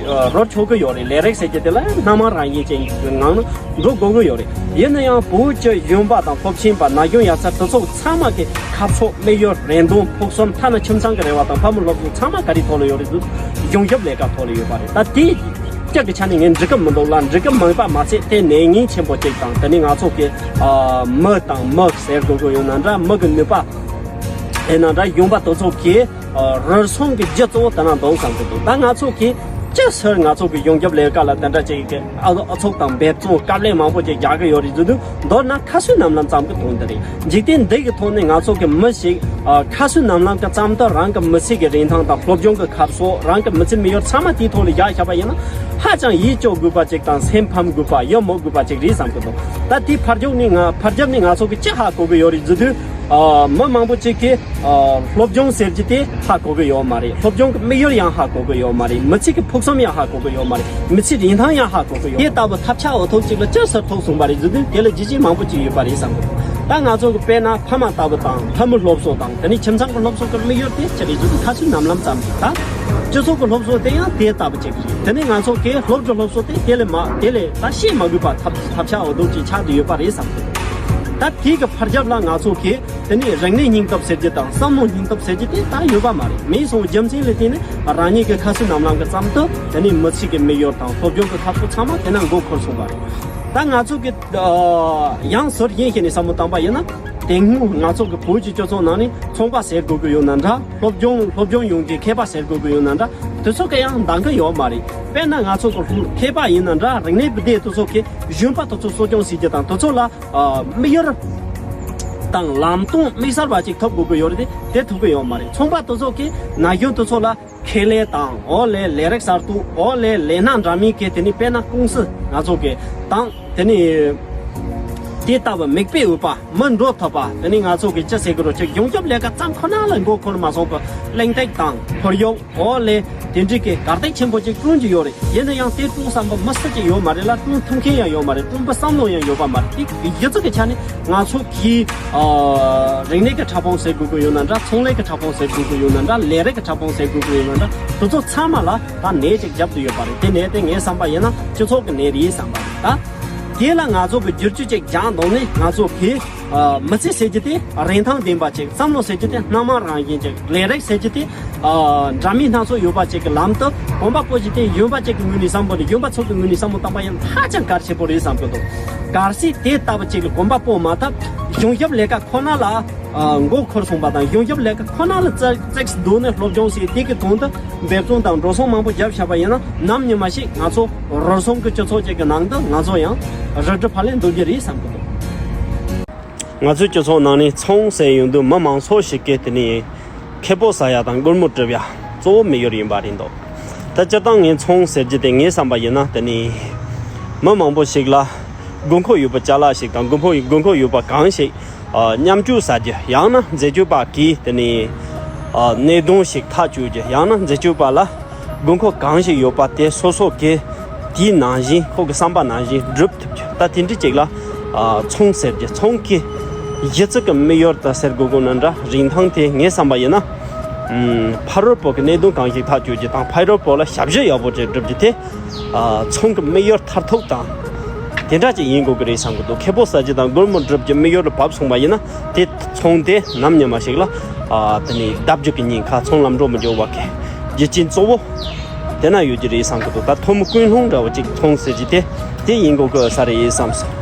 རོལ་ཆོག་གི་ཡོད་རེད། ལས་རིགས་ཟེར་རྒྱུ་དེ་ལ་ཡང་སྣ་མང་རང་བཞིན་ཅིག་གི་ངང་ནས་འགྲོ་དགོས་ཀྱི་ཡོད་རེད། ཡིན་ན་ཡང་བོད་ཀྱི་གཞོན་པ་དང་སློབ་ཆེན་པ། ན་གཞོན་ཡ་མཚར་དེ་ཚོ་ཚང་མ་གི་ཁ་ཕྱོགས་དམིགས་ཡུལ། རེ་འདུན། ཕུགས་བསམ། ཐ་ན་ཁྱིམ་ཚང་གི་རེ་བ་དང་ཕ་མ་སློབ་གསོ་ཚང་མ་ག་རེའི་ཐོག་ལ་ཡོད་རེད་ཟེར་དུས། ཡོངས་ཁྱབ་ལས་ཀ་ཐོག་ལ་ཡོད་པ་རེད། ད་དེ་སྤྱི་གི་ཆ་ནས་ངས་འགྲིག་གི་མི་འདུག་ལ། འགྲིག་གི་མེད་པ་མ་ཚད་དེ་ནད་ངན་ཆེན་པོ་ཅིག་དང་། དེ་ནས་ང་ཚོ་གི་ཨ་མི་དང་མི་ཟེར་དགོས་ཀྱི་ཡོད་ན་འདྲ། མི་གི་ནུས་པ་ཡིན་ན་འདྲ། གཞོན་པ་དེ་ཚོ་གི་ཨ་རུལ་སུངས་ཀྱི་རྒྱུ་གཙོ་བོ་དེ་ན་འདུག་བསམ་གྱི་འདུག་ད་ང་ཚོ་གིས་ཅི་ཟེར་ང་ཚོ་གི་ཡོངས་ཁྱབ་ལས་ཀ་ལ་དེ་འདྲ་ཅིག་གི་ཨ་ཨུ་ཚུགས་དང་འབད་བརྩོན་དཀའ་ལས་མང་པོ་ཅིག་རྒྱག་གི་ཡོད་རེད་ཟེར་དུས། མདོར་ན་ཁ་སོའི་ནམ་ལངས་ཙམ་གྱི་དོན་དེ་རེད། འཇིག་རྟེན་འདི་གི་ཐོག་ནས་ང་ཚོ་གི་མི་ཞིག་ཨ་ཁ་སོའི་ནམ་ལངས་ཀྱི་ཙམ་དུ་རང་གི་མི་ཚེ་གི་རིན་ཐང་དང་། སློབ་སྦྱོང་གི་ཁ་ཕྱོགས། རང་གི་མི་ཚེ་མི་ཡུལ་ཚང་མ་དེའི་ཐོག་ལ་བཞག་བཞག་པ་ཡིན་ན། ཧ་ཅང་ཡིད་སྐྱོ་དགོས་པ་ཅིག་དང་སེམས་ཕམ་དགོས་པ། ཡིད་མོ་དགོས་པ་ཅིག་རེད་བསམ་གྱི་འདུག་ད་དེའི་ཕར་རྒྱབ་ནས་ང་ཕར་རྒྱབ་ནས་ང་ཚོ་གི་ཅི་ཧ་གོ་གི་ཡོད་རེད་ཟེར་དུས། ཨ་མི་མང་པོ་ཅིག་གིས་ཨ་སློབ་སྦྱོང་ཟེར་རྒྱུ་དེ་ཧ་གོ་གི་ཡོད་མ་རེད། སློབ་སྦྱོང་གི་དམིགས་ཡུལ་ཡང་ཧ་གོ་གི་ཡོད་མ་རེད། མི་ཚེ་གི་ཕུགས་བསམ་ཡང་ཧ་གོ་གི་ཡོད་མ་རེད། མི་ཚེ་རིན་ཐང་ཡང་ཧ་གོ་གི་ཡོད། དེ་ལྟ་བུ་ཐབས་ཆག་འུ་ཐུག་ཅིག་ལ་ཅི་ཟེར་ཐུག་སོང་བ་རེད་ཟེར་དུས། དེ་ལ་རྒྱུ་རྐྱེན་མང་པོ་ཅིག་ཡོད་པ་རེད་བསམ་གི་འདུག་ད་ང་ཚོ་གི་དཔེར་ན་ཕ་མ་ལྟ་བུ་དང་། ཕ་མའི་སློབ་གསོ་དང་། དེ་ནས་ཁྱིམ་ཚང་གི་སློབ་གསོ་གི་དམིགས་ཡུལ་དེ་ཅི་རེད་ཟེར་དུས། ཁ་སོའི་ནམ་ལངས་ཙམ་ཞིག་ད་སྤྱི་ཚོགས་ཀྱི་སློབ་གསོ་དེ་ཡང་དེ་ལྟ་བུ་ཅིག་རེད། དེ་ནས་ང་ཚོ་གི་སློབ་གྲྭ་སློབ་གསོ་དེ་དེ་ལས་མ་དེ་ལས་ད་བཤད་མ་དགོས་པ་ཐབས་ཐབས་ཆག་འུ་ཐུག་ཅིག་ཆགས་བསྡད་ཡོད་པ་རེད་བསམ་གི་འདུག་ད་དེ་གི་ཕར་རྒྱབ་ལ་ང་ཚོ་གི་དེ་ནས་རིག་གནས་སྙིང་སྟོབས་ཟེར་རྒྱུ་དང་བསམ་བློ་སྙིང་སྟོབས་ཟེར་རྒྱུ་དེ་ད་ཡོད་པ་མ་རེད། མེད་སོང་རྒྱུ་མཚན་ལ་བརྟེན་ནས་རང་ཉིད་ཀྱི་ཁ་སོའི་ནམ་ལངས་ཀྱི་ཙམ་དུ་དེ་ནས་མི་ཚེ་གི་དམིགས་ཡུལ་དང་སློབ་སྦྱོང་གི་ཁ་ཕྱོགས་ཚང་མ་དེ་ན་མགོ་འཁོར་སོང་བ་རེད། ད་ང་ཚོ་གི་ཨ་ཡང་ཟུར་གཞན་ཞིག་ནས་བསམ་བློ་བཏང་པ་ཡིན་ན། དེ་སྔོན་ང་ཚོ་གི་བོད་ཀྱི་སྤྱི་ཚོགས་ནང་ནས་ཚོང་པ་ཟེར་དགོས་ཀྱི་ཡོད་ན་འདྲ། སློབ་སྦྱོང་སློབ་སྦྱོང་ཡོང་རྒྱུའི་མཁས་པ་ཟེར་དགོས་ཀྱི་ཡོད་ན་འདྲ། དེ་ཚོ་གི་ཡང་འདང་གི་ཡོད་མ་རེད། དཔེར་ན་ང་ཚོ་གི་མཁས་པ་ཡིན་ན་འདྲ། རིག་གནས་སྡེ་དེ་ཚོ་གི་གཞོན་པ་དེ་ཚོ་གསོ་སྐྱོང་བྱེད་རྒྱུ་དང་། དེ་ཚོ་ལ་ཨ་དམིགས་ཡུལ་དང་ལམ་སྟོན་དམིགས་བསལ་བ་ཅིག་ཐོབ་དགོས་ཀྱི་ཡོད་རེད་དེ། དེ་ཐོབ་ཀྱི་ཡོད་མ་རེད། ཚོང་པ་དེ་ཚོ་གིས་ན་གཞོན་དེ་ཚོ་ལ་ཁེ་ལས་དང་། འོ་ལས་ལས་རིགས་གསར་གཏོད། འོ་ལས་ལས་སྣ་འདྲ་མིན་གྱི་དེ་ནས་དཔེར་ན་ཀུང་སི་ང་ཚོ་གི་དང་། དེ་ནས་དེ་ལྟ་བུ་མིག་དཔེ་འོས་པ། མི་འགྲོ་ཐུབ་པ། དེ་ནས་ང་ཚོ་གི་ཅི་ཟེར་གི་རོ་ཅིག་ཡོངས་ཁྱབ་ལས་ཀ་ཙམ་ཁོ་ན་ལ་མགོ་འཁོར་མ་སོང་བར་གླེང་སྟེགས་དང་ཁོར་ཡུག་འོ་ལས་དེ་འདྲའི་གི་གར་སྟེགས་ཆེན་པོ་ཅིག་བསྐྲུན་གྱི་ཡོད་རེད། ཡིན་ན་ཡང་དེ་བསྐྲུན་བསམ་པ་མི་སྲིད་ཀྱི་ཡོད་མ་རེད་ལ། བསྐྲུན་ཐུབ་མཁན་ཡང་ཡོད་མ་རེད། བསྐྲུན་པའི་བསམ་བློ་ཡང་ཡོད་པ་མ་རེད། དེ་གི་སྒྱུ་རྩལ་གྱི་ཆ་ནས་ང་ཚོ་གིས་ཨ་རིག་གནས་ཀྱི་ཕྲ་ཕུང་ཟེར་དགོས་ཀྱི་ཡོད་ན་འདྲ། ཚོང་ལས་ཀྱི་ཕྲ་ཕུང་ཟེར་དགོས་ཀྱི་ཡོད་ན་འདྲ། ལས་རིགས་ཀྱི་ཕྲ་ཕུང་ཟེར་དགོས་ཀྱི་ཡོད་ན་འདྲ། དེ་ཚོ་ཚང་མ་ལ་ད་ནད་ཅིག་བརྒྱབ་བསྡད་ཡོད་པ་རེད། དེ་ནད་དེ་ངས་བསམ་པ་ཡིན་ན་སྤྱི་ཚོགས་ཀྱི་ནད་རེད་བསམ་པ་རེད། ད་དེ་ལ་ང་ཚོ་གི་བསྒྱུར་བཅོས་ཅིག་རྒྱག་འདོད་ནས། ང་ཚོ་གིས་ཨ་མི་ཚེ་ཟེར་རྒྱུ་དེ་རིན་ཐང་ལྡན་པ་ཅིག་བསམ་བློ་ཟེར་རྒྱུ་དེ་སྣ་མང་རང་བཞིན་ཅིག་ལས་རིགས་ཟེར་རྒྱུ་དེ་ཨ་འདྲ་མིན་སྣ་ཚོགས་ཡོད་པ་ཅིག་གི་ལམ་དུ་གོམ་པ་སྤོ་རྒྱུ་དེ་གཞོན་པ་ཅིག་གི་ངོས་ནས་བསམ་པ་ནི། གཞོན་པ་ཚོ་གི་ངོས་ནས་བསམ་བློ་བཏང་པ་ཡིན་ན་ཧ་ཅང་གལ་ཆེན་པོ་རེད་བསམ་གྱི་འདུག་གལ་སྲིད་དེ་ལྟ་བུ་ཅིག་ལ་གོམ་པ་སྤོ་མ་ཐུབ། གཞུང་ཞབས་ལས་ཀ་ཁོ་ན་ལ་ཨ་མགོ་འཁོར་སོང་པ་དང་། གཞུང་ཞབས་ལས་ཀ་ཁོ་ན་ལ་ཙག་ཙིག་སྡོད་ནས་སློབ་སྦྱོང་བྱས། དེ་གི་དོན་དུ་འབད་བརྩོན་དང་འགྲོ་སོང་མང་པོ་བརྒྱབ་བཞག་པ་ཡིན་ན། ནམ་ཉི་མ་ཞིག་ང་ཚོ་རུལ་སུངས་ཀྱི་སྤྱི་ཚོགས་ཅིག་གི་ནང་དུ་ང་ཚོ་ཡང་རལ་གྲི་ཕབ་ལེན་འདོད་ཀྱི་རེད་བསམ་གྱི་འདུག་ང་ཚོའི་སྤྱི་ཚོགས་ནང་ནས་ཚོང་ཟེར་ཡོང་དུས་མི་མང་ཚོགས་ཤིག་གིས་དེ་ནས་ཁེ་སྤོགས་ཟ་ཡ་དང་སྒོར་མོ་སྒྲུབ་ཡ་གཙོ་བོ་དམིགས་ཡུལ་ཡིན་པ་རེད་འདུག་ད་སྤྱིར་བཏང་ངས་ཚོང་ཟེར་རྒྱུ་དེ་ངའི་བསམ་པ་ཡིན་ན། དེ་ནས་མི་མང་པོ་ཞིག་ལ་དགོས་མཁོ་ཡོད་པའི་ཅ་ལག་ཞིག་དང་། དགོས་མཁོ་དགོས་མཁོ་ཡོད་པ་གང་ཞིག་ཨ་མཉམ་སྤྱོད་ཟ་རྒྱུ། ཡང་ན་འཛད་སྤྱོད་པ་གིས་དེ་ནས་ཨ་གནད་དོན་ཞིག་ཐག་གཅོད་རྒྱུ། ཡང་ན་འཛད་སྤྱོད་པ་ལ་དགོས་མཁོ་གང་ཞིག་ཡོད་པ་དེ་སོ་སོ་གིས་དེའི་ནང་བཞིན་ཁོ་གི་བསམ་པ་ནང་བཞིན་སྒྲུབ་ཐུབ་རྒྱུ། ད་དེ་འདྲ་ཅིག་ལ་ཨ་ཚོང་ཟེར་རྒྱུ། ཚོང་གི་གཞི་རྩ་གི་དམིགས་ཡུལ་དང་ཟེར་དགོས་དགོས་ན་འདྲ། རིན་ཐང་དེ་ངའི་བསམ་པ་ཡིན་ན་ ཕ་རོལ་པོ་གི་གནད་དོན་གང་ཞིག་ཐག་གཅོད་རྒྱུ་དང་ཕ་རོལ་པོ་ལ་ཞབས་ཞུ་ཡག་པོ་ཅིག་སྒྲུབ་རྒྱུ་དེ། ཨ། ཚོང་གི་དམིགས་ཡུལ་མཐར་ཐུག་དང་། དེ་འདྲ་ཅིག་ཡིན་དགོས་ཀྱི་རེད་བསམ་གྱི་འདུག་ཁེ་སྤོགས་ཟ་རྒྱུ་དང་སྒོར་མོ་སྒྲུབ་རྒྱུ་དམིགས་ཡུལ་ལ་བབས་སོང་བ་ཡིན་ན། དེ་ཚོང་དེ་ནམ་ཉི་མ་ཞིག་ལ། ཨ། དེ་ནས་བརྡབ་རྒྱུ་གི་ཉེན་ཁ། ཚོང་ལམ་འགྲོ་མི་འགྱུར་བ་གི་རྒྱུ་རྐྱེན་གཙོ་བོ་དེ་ན་ཡོད་ཀྱི་རེད་བསམ་གྱི་འདུག་ད་ཐོན་མི་ཀུན་སློང་འདྲ་བོ་ཅིག་ཚོང་ཟེར་གྱི་དེ་དེ་ཡིན་དགོས་ཀྱི་ས་རེད་བསམ་སོང་།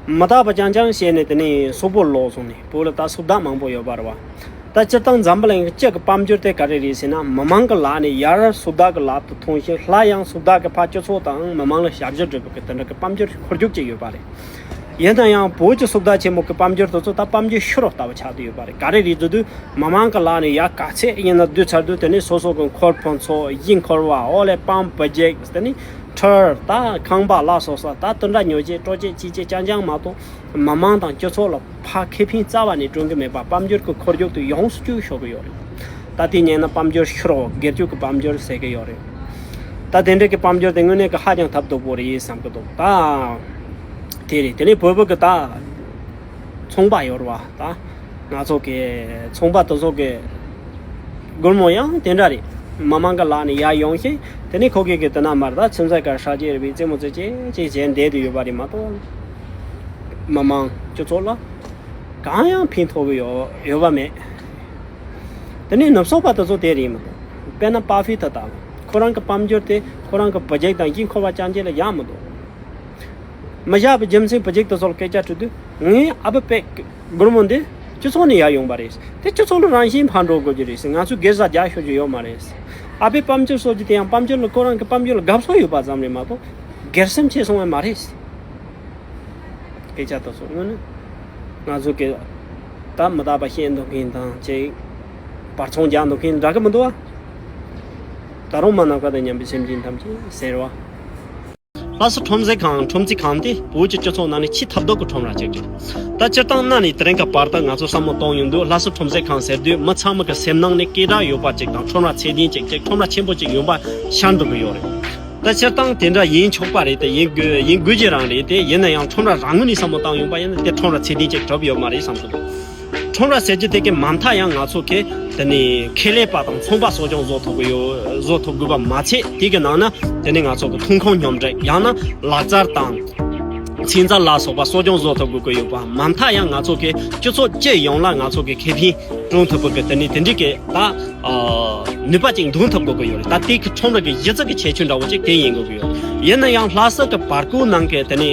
མི་རྟག་པ་རྐྱང་རྐྱང་བྱས་ནས་དེ་ནས་སོག་པོ་ལོག་སོང་ནས། བོད་ལ་ད་སུ་བདག་མང་པོ་ཡོད་པ་རེད་བ། ད་སྤྱིར་བཏང་འཛམ་བུ་གླིང་གི་སྤྱི་གི་དཔལ་འབྱོར་དེ་ག་རེ་རེད་ཟེར་ན། མི་མང་གི་ལག་ནས་ཡར་སུ་བདག་གི་ལག་ཏུ་ཐོན་ཞིང་། སླར་ཡང་སུ་བདག་གི་ཕར་སྤྱི་ཚོགས་དང་མི་མང་ལ་ཞབས་ཞུ་སྒྲུབ་པའི་དེ་འདྲ་གི་དཔལ་འབྱོར་འཁོར་རྒྱུག་ཅིག་ཡོད་པ་རེད། ཡིན་ན་ཡང་བོད་ཀྱི་སུ་བདག་ཆེན་མོ་གི་དཔལ་འབྱོར་དེ་ཚོ་ད་དཔལ་འབྱོར་ཤོར་བ་ལྟ་བུ་ཆགས་བསྡད་ཡོད་པ་རེད། ག་རེ་རེད་ཟེར་དུས། མི་མང་གི་ལག་ནས་ཡར་ག་ཚད་ཡིན་ན་བསྡུས་ཚར་དུས། དེ་ནས་སོ་སོ་གི་འཁོར་ཕོན་ཚོ་ཡིན། འཁོར་བ་ཨོ་ལེ་པང་བུ་རྒྱག་དེ་ནས་ཁྲལ། ད་ཁང་པ་ལ་སོགས་ས། ད་དེ་འདྲ་ཉོ་ཆས་སྤྲོ་ཆས་ཅི་ཆས་རྐྱང་རྐྱང་མ་གཏོགས། མི་མང་དང་སྤྱི་ཚོགས་ལ་ཕར་ཁེ་ཕན་རྩ་བ་ནས་སྐྲུན་གྱི་མེད་པ། དཔལ་འབྱོར་གྱི་འཁོར་རྒྱུག་དེ་ཡོངས་སུ་བཅུག་ཤོར་གྱི་ཡོད་རེད། ད་དེ་ཉན་ན་དཔལ་འབྱོར་ཤོར་བ། སྒེར་གཅོད་ཀྱི་དཔལ་འབྱོར་ཟེར་གྱི་ཡོད་རེད། ད་དེ་འདྲ་གི་དཔལ་འབྱོར་དེ་དངོས་གནས་ཀྱི་ཧ་ཅང་ཐབས་སྡུག་པོ་རེད་བསམ་གྱི་འདུག་ད་དེ་རེད། དེ་ནས་བོད་བོད་ཀྱི་ད་ཚོང་པ་ཡོད་རེད་བ། ད་ང་ཚོ་གི་ཚོང་པ་དེ་ཚོ་གི་སྒོར་མོ་ཡང་དེ་འདྲ་རེད། མི་མང་གི་ལག་ནས་ཡར་ཡོང་ཞིང་། དེ་ནས་ཁོ་གིས་གི་དེ་ན་མར་ད་ཁྱིམ་ཚང་ག་ཧྲ་རྒྱས་རེད་པས་རྩེད་མོ་རྩེ་ཅེས་ཅེས་བྱས་བསྡད་དུ་ཡོད་པ་རེད་མ་གཏོགས། མི་མང་སྤྱི་ཚོགས་ལ་གང་ཡང་ཕན་ཐོགས་གི་ཡོད་ཡོད་པ་མེད། དེ་ནས་ནུབ་ཕྱོགས་པ་དེ་ཚོ་དེ་རེད་མི་འདུག་དཔེར་ན་པ་ཕི་ཐ་ད་ལ་ཁོ་རང་གི་དཔལ་འབྱོར་དེ་ཁོ་རང་གི་བུ་རྒྱུད་དང་གཅིག་འཁོར་བ་རྐྱང་རྐྱང་ལ་ཡག་མི་འདུག་མི་བཞག་པའི་རྒྱུ་མཚན་བུ་རྒྱུད་དེ་ཚོ་ལ་སྐད་ཆ་དྲིས་དུས། ངའི་ཨ་ཕ་པའི་སྒོར་མོ་འདི་སྤྱི་ཚོགས་ནས་ཡར་ཡོང་པ་རེད། དེ་སྤྱི་ཚོགས་ལ་རང་བཞིན་ཕར་འགྲོ་དགོས་ཀྱི་རེད་ཟེར། ང་ཚོས་སྒེར་ཟ་རྒྱག་ཤོར་རྒྱུ་ཡོད་མ་རེད། ཨ་ཕའི་དཔལ་འབྱོར་སོགས་ཀྱི་དེ་ཡང་དཔལ་འབྱོར་ལ་ཁོ་རང་གི་དཔལ་འབྱོར་ལ་དགའ་ཕྱོགས་ཡོད་པ་ཙམ་རེད་མ་གཏོགས། སྒེར་སེམས་ཆེ་སོང་བ་མ་རེད། སྐད་ཆ་དེ་ཚོ་དངོས་གནས་ང་ཚོ་གི་ད་མི་རྟག་པ་བཤད་འདུག་མཁན་དང་ཅིག་བར་ཚོང་རྒྱག་འདུག་མཁན་འདྲ་གི་མི་འདུག་ཨ། ད་རུང་མ་ནམ་མཁའ་དང་མཉམ་པའི་སེམས་ཅན་ཐམས་ཅད་ཟེར་བ། ལྷ་ས་ཁྲོམ་ཟས་ཁང་། ཁྲོམ་ཚིག་ཁང་དེ་བོད་ཀྱི་སྤྱི་ཚོགས་ནང་ནས་ཆེས་ཐབས་སྡུག་གི་ཁྲོམ་ར་ཅིག་རེད། ད་སྤྱིར་བཏང་གནའ་ནས་དེ་རིང་གི་བར་དུ་ང་ཚོ་བསམ་བློ་གཏོང་ཡོང་དུས། ལྷ་ས་ཁྲོམ་ཟས་ཁང་ཟེར་དུས་མི་ཚང་མ་གི་སེམས་ནང་ནས་སྐད་གྲགས་ཡོད་པ་ཅིག་དང་། ཁྲོམ་ར་ཚད་ལྡན་ཅིག་ཅིག་ཁྲོམ་ར་ཆེན་པོ་ཅིག་ཡོང་པ་ཤར་འགྲོ་གི་ཡོད་རེད། ད་སྤྱིར་བཏང་དེ་འདྲ་ཡིན་ཆོག་པ་རེད་དེ། ཡིན་དགོས་ཡིན་དགོས་ཀྱི་རང་རེད་དེ། ཡིན་ན་ཡང་ཁྲོམ་ར་རང་ངོས་ནས་བསམ་བློ་བཏང་ཡོང་པ་ཡིན་ན། དེ་ཁྲོམ་ར་ཚད་ལྡན་ཅིག་གྲུབ་ཡོད་མ་རེད་བསམ་གི་འདུག་ཁྲོམ་ར་ཟེར་རྒྱུ་དེ་གི་མ་མཐའ་ཡང་ང་ཚོ་གི་དེ་ནས་ཁེ་ལས་པ་དང་ཚོང་པ་གསོ་སྐྱོང་བཟོ་ཐུབ་གི་ཡོད། བཟོ་ཐུབ་དགོས་པ་མ་ཚད། དེ་གི་ནང་ན་དེ་ནས་ང་ཚོ་གི་ཐོན་ཁུངས་སྙོམས་སྒྲིག་ཡང་ན་ལག་རྩལ་དང་ཚན་རྩལ་ལ་སོགས་པ་གསོ་སྐྱོང་བཟོ་ཐུབ་དགོས་ཀྱི་ཡོད་པ་མ་མཐའ་ཡང་ང་ཚོ་གི་སྤྱི་ཚོགས་སྤྱི་ཡོངས་ལ་ང་ཚོ་གི་ཁེ་ཕན་སྐྲུན་ཐུབ་པ་གི་དེ་ནས་དེ་འདྲའི་གི་ད་ནུས་པ་ཅིག་འདོན་ཐུབ་དགོས་ཀྱི་ཡོད་རེད། ད་དེ་གི་ཁྲོམ་ར་གི་གཞི་རྩ་གི་ཁྱད་ཆོས་འདྲ་བོ་ཅིག་དེ་ཡིན་དགོས་ཀྱི་ཡོད། ཡིན་ན་ཡང་ལྷ་ས་གི་བར་སྐོར་ནང་གི་དེ་ནས་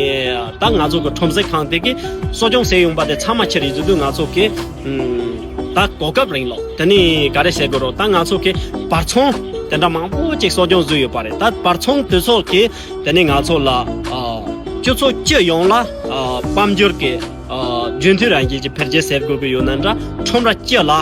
ད་ང་ཚོ་གི་ཁྲོམ་ཟས་ཁང་དེ་གི་གསོ་སྐྱོང་བྱས་ཡོང་པ་དེ་ཚང་མ་ཆི་རེད་ཟེར་དུས། ང་ཚོ་གི་ད་གོ་སྐབས་རིང་ལོག་དེ་ནས་ག་རེ་ཟེར་དགོས་རོགས། ད་ང་ཚོ་གི་བར་ཚོང་དེ་འདྲ་མང་པོ་ཅིག་གསོ་སྐྱོང་བཟོས་ཡོད་པ་རེད། ད་བར་ཚོང་དེ་ཚོ་གི་དེ་ནས་ང་ཚོ་ལ་སྤྱི་ཚོགས་སྤྱི་ཡོངས་ལ་དཔལ་འབྱོར་གི་རྒྱུན་མཐུད་རང་བཞིན་གྱི་འཕེལ་རྒྱས་ཟེར་དགོས་ཀྱི་ཡོད་ན་འདྲ། ཁྲོམ་ར་སྤྱི་ལ་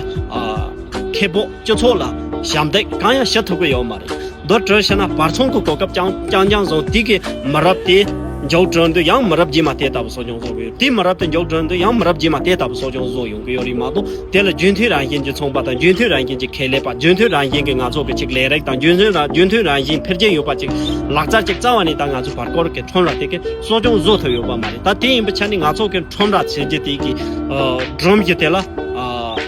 ཁེ་སྤོགས་སྤྱི་ཚོགས་ལ་ཞབས་འདེགས་གང་ཡང་ཞུ་ཐུབ་ཀྱི་ཡོད་མ་རེད། མདོར་བསྡུས་བཤད་ན་བར་ཚོང་གི་གོ་སྐབས་རྐྱང་རྐྱང་རྐྱང་བཟུང་། དེ་གི་མི་རབས་དེ་མཇུག་བསྒྲིལ་དུས་ཡང་མི་རབས་རྗེས་མ་དེ་ལྟ་བུ་གསོ་སྐྱོང་བཟོ་དགོས་ཡོད། དེ་མི་རབས་དེ་མཇུག་བསྒྲིལ་དུས་ཡང་མི་རབས་རྗེས་མ་དེ་ལྟ་བུ་གསོ་སྐྱོང་བཟོ་ཡོང་གི་ཡོད་རེད་མ་གཏོགས། དེ་ལ་རྒྱུན་མཐུད་རང་བཞིན་གྱི་ཚོང་པ་དང་རྒྱུན་མཐུད་རང་བཞིན་གྱི་ཁེ་ལས་པ། རྒྱུན་མཐུད་རང་བཞིན་གྱི་ང་ཚོ་གི་ཅིག་ལས་རིགས་དང་། རྒྱུན་མཐུད་རང་རྒྱུན་མཐུད་རང་བཞིན་འཕེལ་རྒྱས་ཡོད་པ་ཅིག་ལག་རྩལ་ཅིག་རྩ་བ་ནས་ད་ང་ཚོ་བར་སྐོར་གྱི་ཁྲོམ་ར་དེ་གི་གསོ་སྐྱོང་བཟོ་ཐུབ་ཡོད་པ་མ་རེད། ད་དེ་ཡིན་པའི་ཆ་ནས་ང་ཚོ་གི་ཁྲོམ་ར་ཟེར་རྒྱུ་དེ་གི་སྒྲོམ་གཞི་དེ་ལ།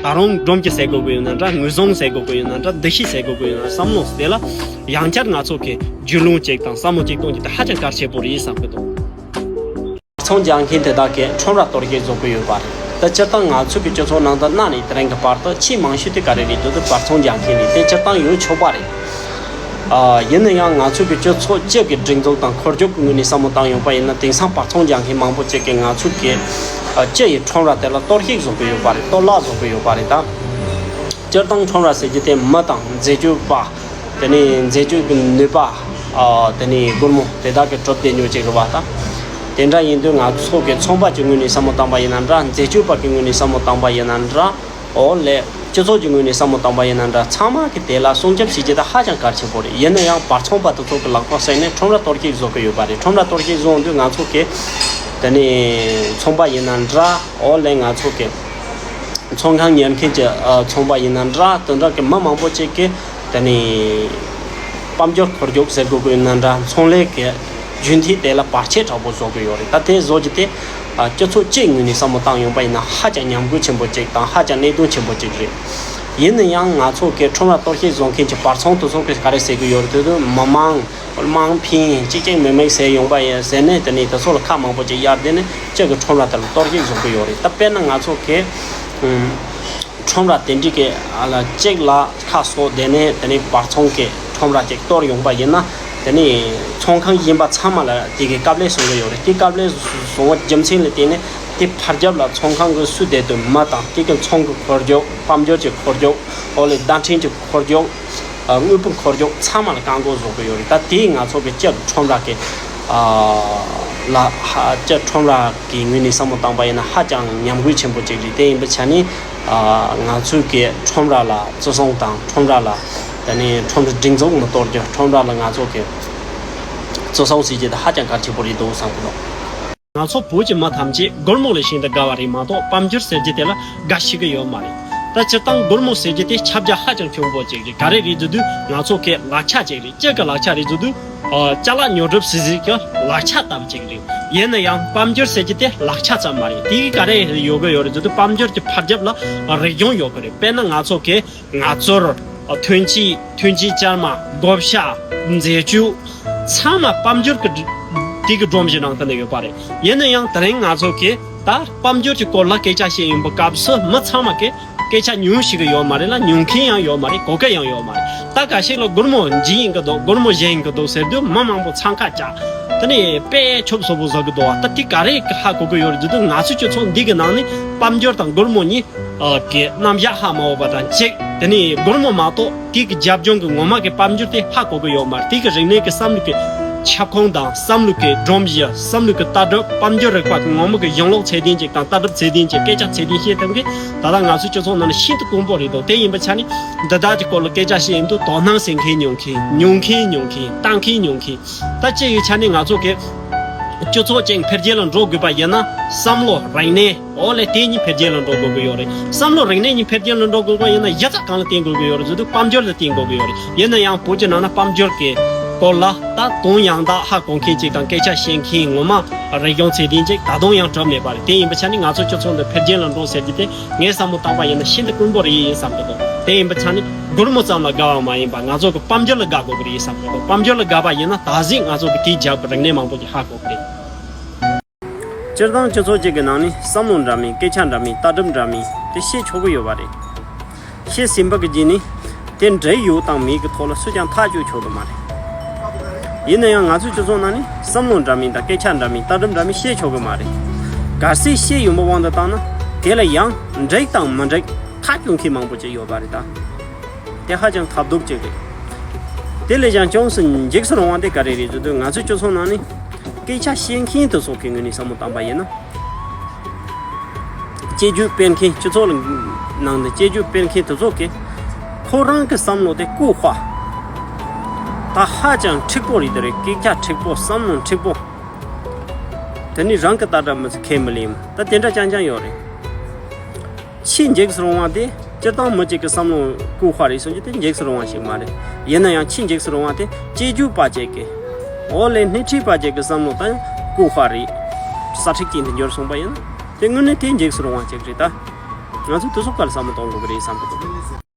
ད་རུང་སྒྲོམ་གཞི་ཟེར་དགོས་ཀྱི་ཡོད་ན་འདྲ། ངོས་བཟུང་ཟེར་དགོས་ཀྱི་ཡོད་ན་འདྲ། འདུ་ཤེས་ཟེར་དགོས་ཀྱི་ཡོད་ན། བསམ་བློ་དེ་ལ་ཡང་བསྐྱར་ང་ཚོ་གི་རྒྱུས་ལོན་ཅིག་དང་བསམ་བློ་ཅིག་གཏོང་རྒྱུ་དེ་ཧ་ཅང་གལ་ཆེན་པོ་རེད་བསམ་གྱི་འདུག་བར་ཚོང་རྒྱག་མཁན་དེ་དག་གིས་ཁྲོམ་ར་གཏོར་བཤིག་བཟོ་གི་ཡོད་པ་རེད། ད་སྤྱིར་བཏང་ང་ཚོ་གི་སྤྱི་ཚོགས་ནང་དུ་གནའ་ནས་དེ་རིང་གི་བར་དུ་ཆེས་མང་ཤོས་དེ་ག་རེ་རེད་འདུག་དེ་བར་ཚོང་རྒྱག་མཁན་རེད། དེ་སྤྱིར་བཏང་ཡོད་ཆོག་པ་རེད། ཨ། ཡིན་ན་ཡང་ང་ཚོ་གི་སྤྱི་ཚོགས་སྤྱི་གི་སྒྲིག་འཛུགས་དང་འཁོར་སྒྲུབ་ཀྱི་ངོས་ནས་བསམ་བློ་བཏང་ཡོང་པ་ཡིན་ན། དེང་སང་བར་ཚོང་རྒྱག་མཁན་མང་པོ་ཅིག་གིས་ང་ཚོ་གི་ཨ་སྤྱི་ཡི་ཁྲོམ་ར་དེ་ལ་གཏོར་བཤིག་བཟོ་གི་ཡོད་པ་རེད། གཏོར་བརླག་བཟོ་གི་ཡོད་པ་རེད། ད་སྤྱིར་བཏང་ཁྲོམ་ར་ཟེར་རྒྱུ་དེ་མི་དང་འཛད་སྤྱོད་པ། དེ་ནས་འཛད་སྤྱོད་ཀྱི་ནུས་པ། ཨ། དེ་ནས་སྒོར་མོ་དེ་དག་གིས་གྲུབ་བསྡད་ཉོ་ཅིག་རེད་བ། ད་དེ་འདྲ་ཡིན་དུས་ང་ཚོ་གི་ཚོང་པ་གི་ངོས་ནས་བསམ་བློ་བཏང་པ་ཡིན་ན་འདྲ། འཛད་སྤྱོད་པ་གི་ངོས་ནས་བསམ་བློ་བཏང་པ་ཡིན་ན་འདྲ། ཨོ་ལེ། སྤྱི་ཚོགས་ཀྱི་ངོས་ནས་བསམ་བློ་བཏང་པ་ཡིན་ན་འདྲ། ཚང་མ་གི་དེ་ལ་སྲུང་སྐྱོབ་བྱེད་རྒྱུ་དེ་ཧ་ཅང་གལ་ཆེན་པོ་རེད། ཡིན་ན་ཡང་བར་ཚོང་པ་དེ་ཚོ་གི་ལག་པ་བསྲེགས་ནས་ཁྲོམ་ར་གཏོར་བཤིག་བཟོ་གི་ཡོད་པ་རེད། ཁྲོམ་ར་གཏོར་བཤིག་བཟོ་དུས་ང་ཚོ་གི་དེ་ནས་ཚོང་པ་ཡིན་ན་འདྲ། ཨོ་ལེ། ང་ཚོ་གི་ཚོང་ཁང་ཉར་མཁན་གྱི་ཨ་ཚོང་པ་ཡིན་ན་འདྲ། དེ་འདྲ་གི་མི་མང་པོ་ཅིག་གི་དེ་ནས་དཔལ་འབྱོར་འཁོར་རྒྱུག་ཟེར་དགོས་ཀྱི་ཡིན་ན་འདྲ། ཚོང་ལས་ཀྱི་རྒྱུན་མཐུད་དེ་ལ་བར་ཆད་དྲག་པོ་བཟོ་གི་ཡོད་རེད། ད་དེ་བཟོ་རྒྱུ་དེ་ཨ་སྤྱི་ཚོགས་སྤྱིའི་ངོས་ནས་བསམ་བློ་བཏང་ཡོང་པ་ཡིན་ན་ཧ་ཅང་ཉམས་རྒུད་ཆེན་པོ་ཅིག་དང་ཧ་ཅང་གནད་དོན་ཆེན་པོ་ཅིག་རེད། ཡིན་ན་ཡང་ང་ཚོ་གི་ཁྲོམ་ར་གཏོར་བཤིག་བཟོ་མཁན་གྱི་བར་ཚོང་དེ་ཚོ་གི་ག་རེ་ཟེར་གི་ཡོད་རེད་དེ། མི་མང་དམངས་ཕན་གཅིག་གཅིག་མི་མེད་ཟེར་ཡོང་པ་ཡིན་ཟེར་ནས། དེ་ནས་དེ་ཚོ་ལ་ཁ་མང་པོ་ཅིག་གཡར། དེ་ནས་གཅིག་གི་ཁྲོམ་ར་དེ་ལ་གཏོར་བཤིག་བཟོ་གི་ཡོད་རེད། ད་དཔེར་ན་ང་ཚོ་གི་ཁྲོམ་ར་དེ་འདྲའི་གི་ཨ་ལ་གཅིག་ལ་ཁ་གསོ། དེ་ནས་དེ་ནས་བར་ཚོང་གི་ཁྲོམ་ར་གཅིག་གཏོར་ཡོང་པ་ཡིན་ན། དེ་ནས་ཚོང་ཁང་ཡིན་པ་ཚང་མ་ལ་དེ་གི་དཀའ་ལས་བཟོ་གི་ཡོད་རེད། དེ་དཀའ་ལས་བཟོ་བ་རྒྱུ་མཚན་ལ་བརྟེན་ནས། དེ་ཕར་རྒྱབ་ལ་ཚོང་ཁང་གི་སུ་བསྡད་དུ་མི་དང་། དེ་གི་ཚོང་གི་འཁོར་རྒྱུག་དཔལ་འབྱོར་གྱི་འཁོར་རྒྱུག་འོ་ལས་བརྡ་འཕྲིན་གྱི་འཁོར་རྒྱུག་ཨ། དངུལ་ཕོན་འཁོར་རྒྱུག་ཚང་མ་ལ་བཀག་འགོག་བཟོ་གི་ཡོད་རེད། ད་དེ་ང་ཚོ་གི་སྤྱི་ཁྲོམ་ར་གི་ཨ་ལ་ཧ། སྤྱི་ཁྲོམ་ར་གི་ངོས་ནས་བསམ་བློ་བཏང་པ་ཡིན་ན་ཧ་ཅང་ཉམས་རྒུད་ཆེན་པོ་ཅིག་རེད། དེ་ཡིན་པའི་ཆ་ནས་ཨ་ང་ཚོའི་གི་ཁྲོམ་ར་ལ་བརྩི་སྲུང་དང་། ཁྲོམ་ར་ལ་དེ་ནས་ཁྲོམ་ར་སྒྲིག་འཛུགས་མི་གཏོར་རྒྱུ། ཁྲོམ་ར་ལ་ང་ཚོ་གི་བརྩི་སྲུང་བྱེད་རྒྱུ་དེ་ཧ་ཅང་གལ་ཆེན་པོ་རེད་འདུག་བསམ་གི་འདུག་ང་ཚོ་བོད་ཀྱི་མི་ཐམས་ཅད་སྒོར་མོ་ལ་ཤིན་ཏུ་དགའ་བ་རེད་མ་གཏོགས། དཔལ་འབྱོར་ཟེར་རྒྱུ་དེ་ལ་དགའ་ཤེས་ཀྱི་ཡོད་མ་རེད། ད་སྤྱིར་བཏང་སྒོར་མོ་ཟེར་རྒྱུ་དེ་ཁྱབ་རྒྱ་ཧ་ཅང་ཆེན་པོ་ཅིག་རེད། ག་རེ་རེད་ཟེར་དུས་ང་ཚོ་གི་ལག་ཆ་ཅིག་རེད། སྤྱི་གི་ལག་ཆ་རེད་ཟེར་དུས། ཨ། ཅ་ལག་ཉོ་སྒྲུབ་བྱེད་ས་གི་ལག་ཆ་ལྟ་བུ་ཅིག་རེད། ཡིན་ན་ཡང་དཔལ་འབྱོར་ཟེར་རྒྱུ་དེ་ལག་ཆ་ཙམ་མ་རེད། དེ་གི་ག་རེ་ཡོད་གི་ཡོད་རེད་ཟེར་དུས། དཔལ་འབྱོར་གྱི་ཕར་རྒྱབ་ལ་རིག་གཞུང་ཡོད་གི་རེད། དཔེར་ན་ང་ཚོ་གི་ངལ་རྩོལ། ཐོན་སྐྱེད། ཐོན་སྐྱེད་བསྐྱར་མ། བགོ་བཤའ། འཛད་སྤྱོད། ཚང་མ་དཔལ་འབྱོར་གྱི་དེ་གི་སྒྲོམ་གཞི་ནང་དུ་ནས་ཡོད་པ་རེད། ཡིན་ན་ཡང་དེ་རིང་ང་ཚོ་གིས་ད་དཔལ་འབྱོར་གྱི་སྐོར་ལ་སྐད་ཆ་བཤད་ཡོང་པའི་སྐབས་སུ། མི་ཚང་མ་གིས་སྐད་ཆ་ཉུང་ཤེས་ཀྱི་ཡོད་མ་རེད་ལ། ཉོ་མཁན་ཡང་ཡོད་མ་རེད། གོ་གི་ཡང་ཡོད་མ་རེད། ད་འགའ་ཞིག་ལ་སྒོར་མོ་འཇིག་ཡིན་གི་འདུག་སྒོར་མོ་བཞེས་ཡིན་གི་འདུག་ཟེར་དུས་མི་མང་པོ་འཚང་ཁ་རྒྱག་དེ་ནས་དཔེ་ཆོབ་སོ་པོ་བཟོ་གི་འདུག་ད་དེ་ག་རེ་ཧ་གོ་གི་ཡོད་རེད་ཟེར་དུས། ང་ཚོའི་སྤྱི་ཚོགས་འདི་གི་ནང་ནས་དཔལ་འབྱོར་དང་སྒོར་མོ་གཉིས་ཨ། གི་རྣམ་གཞག་ཧ་མ་གོ་བ་དང་གཅིག་དེ་ནས་སྒོར་མོ་མ་གཏོགས་དེ་གི་རྒྱབ་ལྗོངས་ཀྱི་ངོ་མ་གི་དཔལ་འབྱོར་དེ་ཧ་གོ་གི་ཡོད་མ་རེད། དེ་གི་རིག་གནས་ཀྱི་བསམ་བློ་གི་ཁྱབ་ཁོངས་དང་། བསམ་བློ་གི་སྒྲོམ་གཞི། བསམ་བློ་གི་ལྟ་གྲུབ། དཔལ་འབྱོར་རིག་པ་གི་ངོ་མ་གི་གཞུང་ལུགས་ཚད་ལྡན་ཅིག་དང་། ལྟ་གྲུབ་ཚད་ལྡན་ཅིག་སྐད་ཆ་ཚད་ལྡན་བཤད་ཐུབ་མཁན་ད་ལྟ་ང་ཚོའི་སྤྱི་ཚོགས་ནང་ནས་ཤིན་ཏུ་དཀོན་པོ་རེད་འདུག་དེ་ཡིན་པའི་ཆ་ནས་འདི་དག་གི་སྐོར་ལ་སྐད་ཆ་བཤད་ཡོང་དུས། དོ་སྣང་བྱེད་མཁན་ཉུང་མཁན། ཉོ་མཁན་ཉུང་མཁན། ལྟ་མཁན་ཉུང་མཁན། ད་སྤྱི་ཡི་ཆ་ནས་ང་ཚོ་གི་སྤྱི་ཚོགས་ཅིག་འཕེལ་རྒྱས་ལ་འགྲོ་དགོས་པ་ཡིན་ན། བསམ་བློ། རིག་གནས། འོ་ལས་དེ་གཉིས་འཕེལ་རྒྱས་ལ་འགྲོ་དགོས་ཀྱི་ཡོད་རེད། བསམ་བློ་རིག་གནས་གཉིས་འཕེལ་རྒྱས་ལ་འགྲོ་དགོས་པ་ཡིན་ན་གཞི་རྩ་གང་ལ་བརྟེན་དགོས་ཀྱི་ཡོད་རེད་ཟེར་དུས། དཔལ་འབྱོར་ལ་བརྟེན་དགོས་ཀྱི་ཡོད་རེད། ཡིན་ན་ཡང་བོད་ཀྱི་ནང་ན་དཔལ་འབྱོར་གྱི་སྐོར་ལ་ད་དུང་ཡང་དག་ཧ་གོ་མཁན་ཅིག་དང་། སྐད་ཆ་བཤད་མཁན་ངོ་མ་རིག་གཞུང་ཚད་ལྡན་ཅིག་ད་དུང་ཡང་གྲུབ་མེད་པ་རེད། དེ་ཡིན་པའི་ཆ་ནས་ང་ཚོ་སྤྱི་ཚོགས་འདི་འཕེལ་རྒྱས་ལ་འགྲོ་ཟེར་རྒྱུ་དེ་ངས་བསམ་བློ་བཏང་པ་ཡིན་ན་ཤིན་ཏུ་དཀོན་པོ་རེད་ཡིན་བསམ་གྱི་འདུག་དེ་ཡིན་པའི་ཆ་ནས་སྒོར་མོ་ཙམ་ལ་དགའ་བ་མ་ཡིན་པ། ང་ཚོ་གི་དཔལ་འབྱོར་ལ་དགའ་དགོས་ཀྱི་རེད་བསམ་གྱི་འདུག་དཔལ་འབྱོར་ལ་དགའ་བ་ཡིན་ན་ད་གཟོད་ང་ཚོ་གི་དེའི་རྒྱབ་ཀྱི་རིག་གནས་མང་པོ་ཅིག་ཧ་གོ་གི་རེད། སྤྱིར་བཏང་སྤྱི་ཚོགས་གཅིག་གི་ནང་ནས་བསམ་བློ་འདྲ་མིན། སྐད་ཆ་འདྲ་མིན། ལྟ་གྲུབ་འདྲ་མིན་དེ་བཤད་ཆོག་གི་ཡོད་པ་རེད། བཤད་ཟིན་པ་གི་རྗེས་ནས་དེ་འདྲའི་ཡོད་དང་མེད་ཀྱི་ཐོག་ལ་སུས་ཀྱང་ཐག་གཅོད་ཆོག་གི་མ་རེད། ཡིན་ན་ཡང་ང་ཚོའི་སྤྱི་ཚོགས་ནང་ནས་བསམ་བློ་འདྲ་མིན་དང་། སྐད་ཆ་འདྲ་མིན། ལྟ་གྲུབ་འདྲ་མིན་བཤད་ཆོག་གི་མ་རེད། གལ་སྲིད་བཤད་ཡོང་པའི་དབང་དུ་བཏང་ན། དེ་ལ་ཡང་འགྲིག་དང་མི་འགྲིག་ཐག་གཅོད་མཁན་མང་པོ་ཅིག་ཡོད་པ་རེད་ད། དེ་ཧ་ཅང་ཐབས་སྡུག་ཅིག་རེད། དེ་ལས་ཀྱང་ཅུང་ཟད་འཇིགས་སུ་རུང་བ་དེ་ག་རེ་རེད་ཟེར་དུས། ང་ཚོའི་སྤྱི་ཚོགས་ནང་ནས་སྐད་ཆ་བཤད་མཁན་དེ་ཚོ་གི་ངོས་ནས་བསམ་བློ་བཏང་པ་ཡིན་ན། དཔྱད་བརྗོད་སྤེལ་མཁན། སྤྱི་ཚོགས་ནང་དུ་དཔྱད་བརྗོད་སྤེལ་མཁན་དེ་ཚོ་གི་ཁོ་རང་གི་བསམ་བློ་དེ་ལྐུགས་པ། ད་ཧ་ཅང་འཁྲིག་པོ་རེད། དེ་རེད། སྐད་ཆ་འཁྲིག་པོ། བསམ་བློ་འཁྲིག་པོ། དེ་ནི་རང་གི་ལྟ་གྲུབ་མི་ཚེ་ཁས་མི་ལེན། ད་དེ་འདྲ་རྐྱང་རྐྱང་ཡོད་རེད། ཆེས་འཇིགས་སུ་རུང་བ་དེ་སྤྱིར་བཏང་མི་གཅིག་གི་བསམ་བློ་ལྐུགས་པ་རེད་གསུང་རྒྱུ་དེ་འཇིགས་སུ་རུང་བ་ཞིག་མ་རེད། ཡིན་ན་ཡང་ཆེས་འཇིགས་སུ་རུང་བ་དེ་དཔྱད་བརྗོད་པ་ཅིག་གི། འོ་ལས་སྣེ་ཁྲིད་པ་ཅིག་གི་བསམ་བློ་ད་ཡང་ལྐུགས་པ་རེད། ས་ཁྲིག་ཅན་དུ་འགྱུར་སོང་པ་ཡིན་ན། དེ་དངོས་གནས་དེ་འཇིགས་སུ་རུང་བ་ཅིག་རེད་ད། ང་ཚོས་དེ་ཚོ་སྐོར་ལ་བསམ་བློ་གཏོང་དགོས་ཀྱི་རེད་བསམ་གྱི་འདུག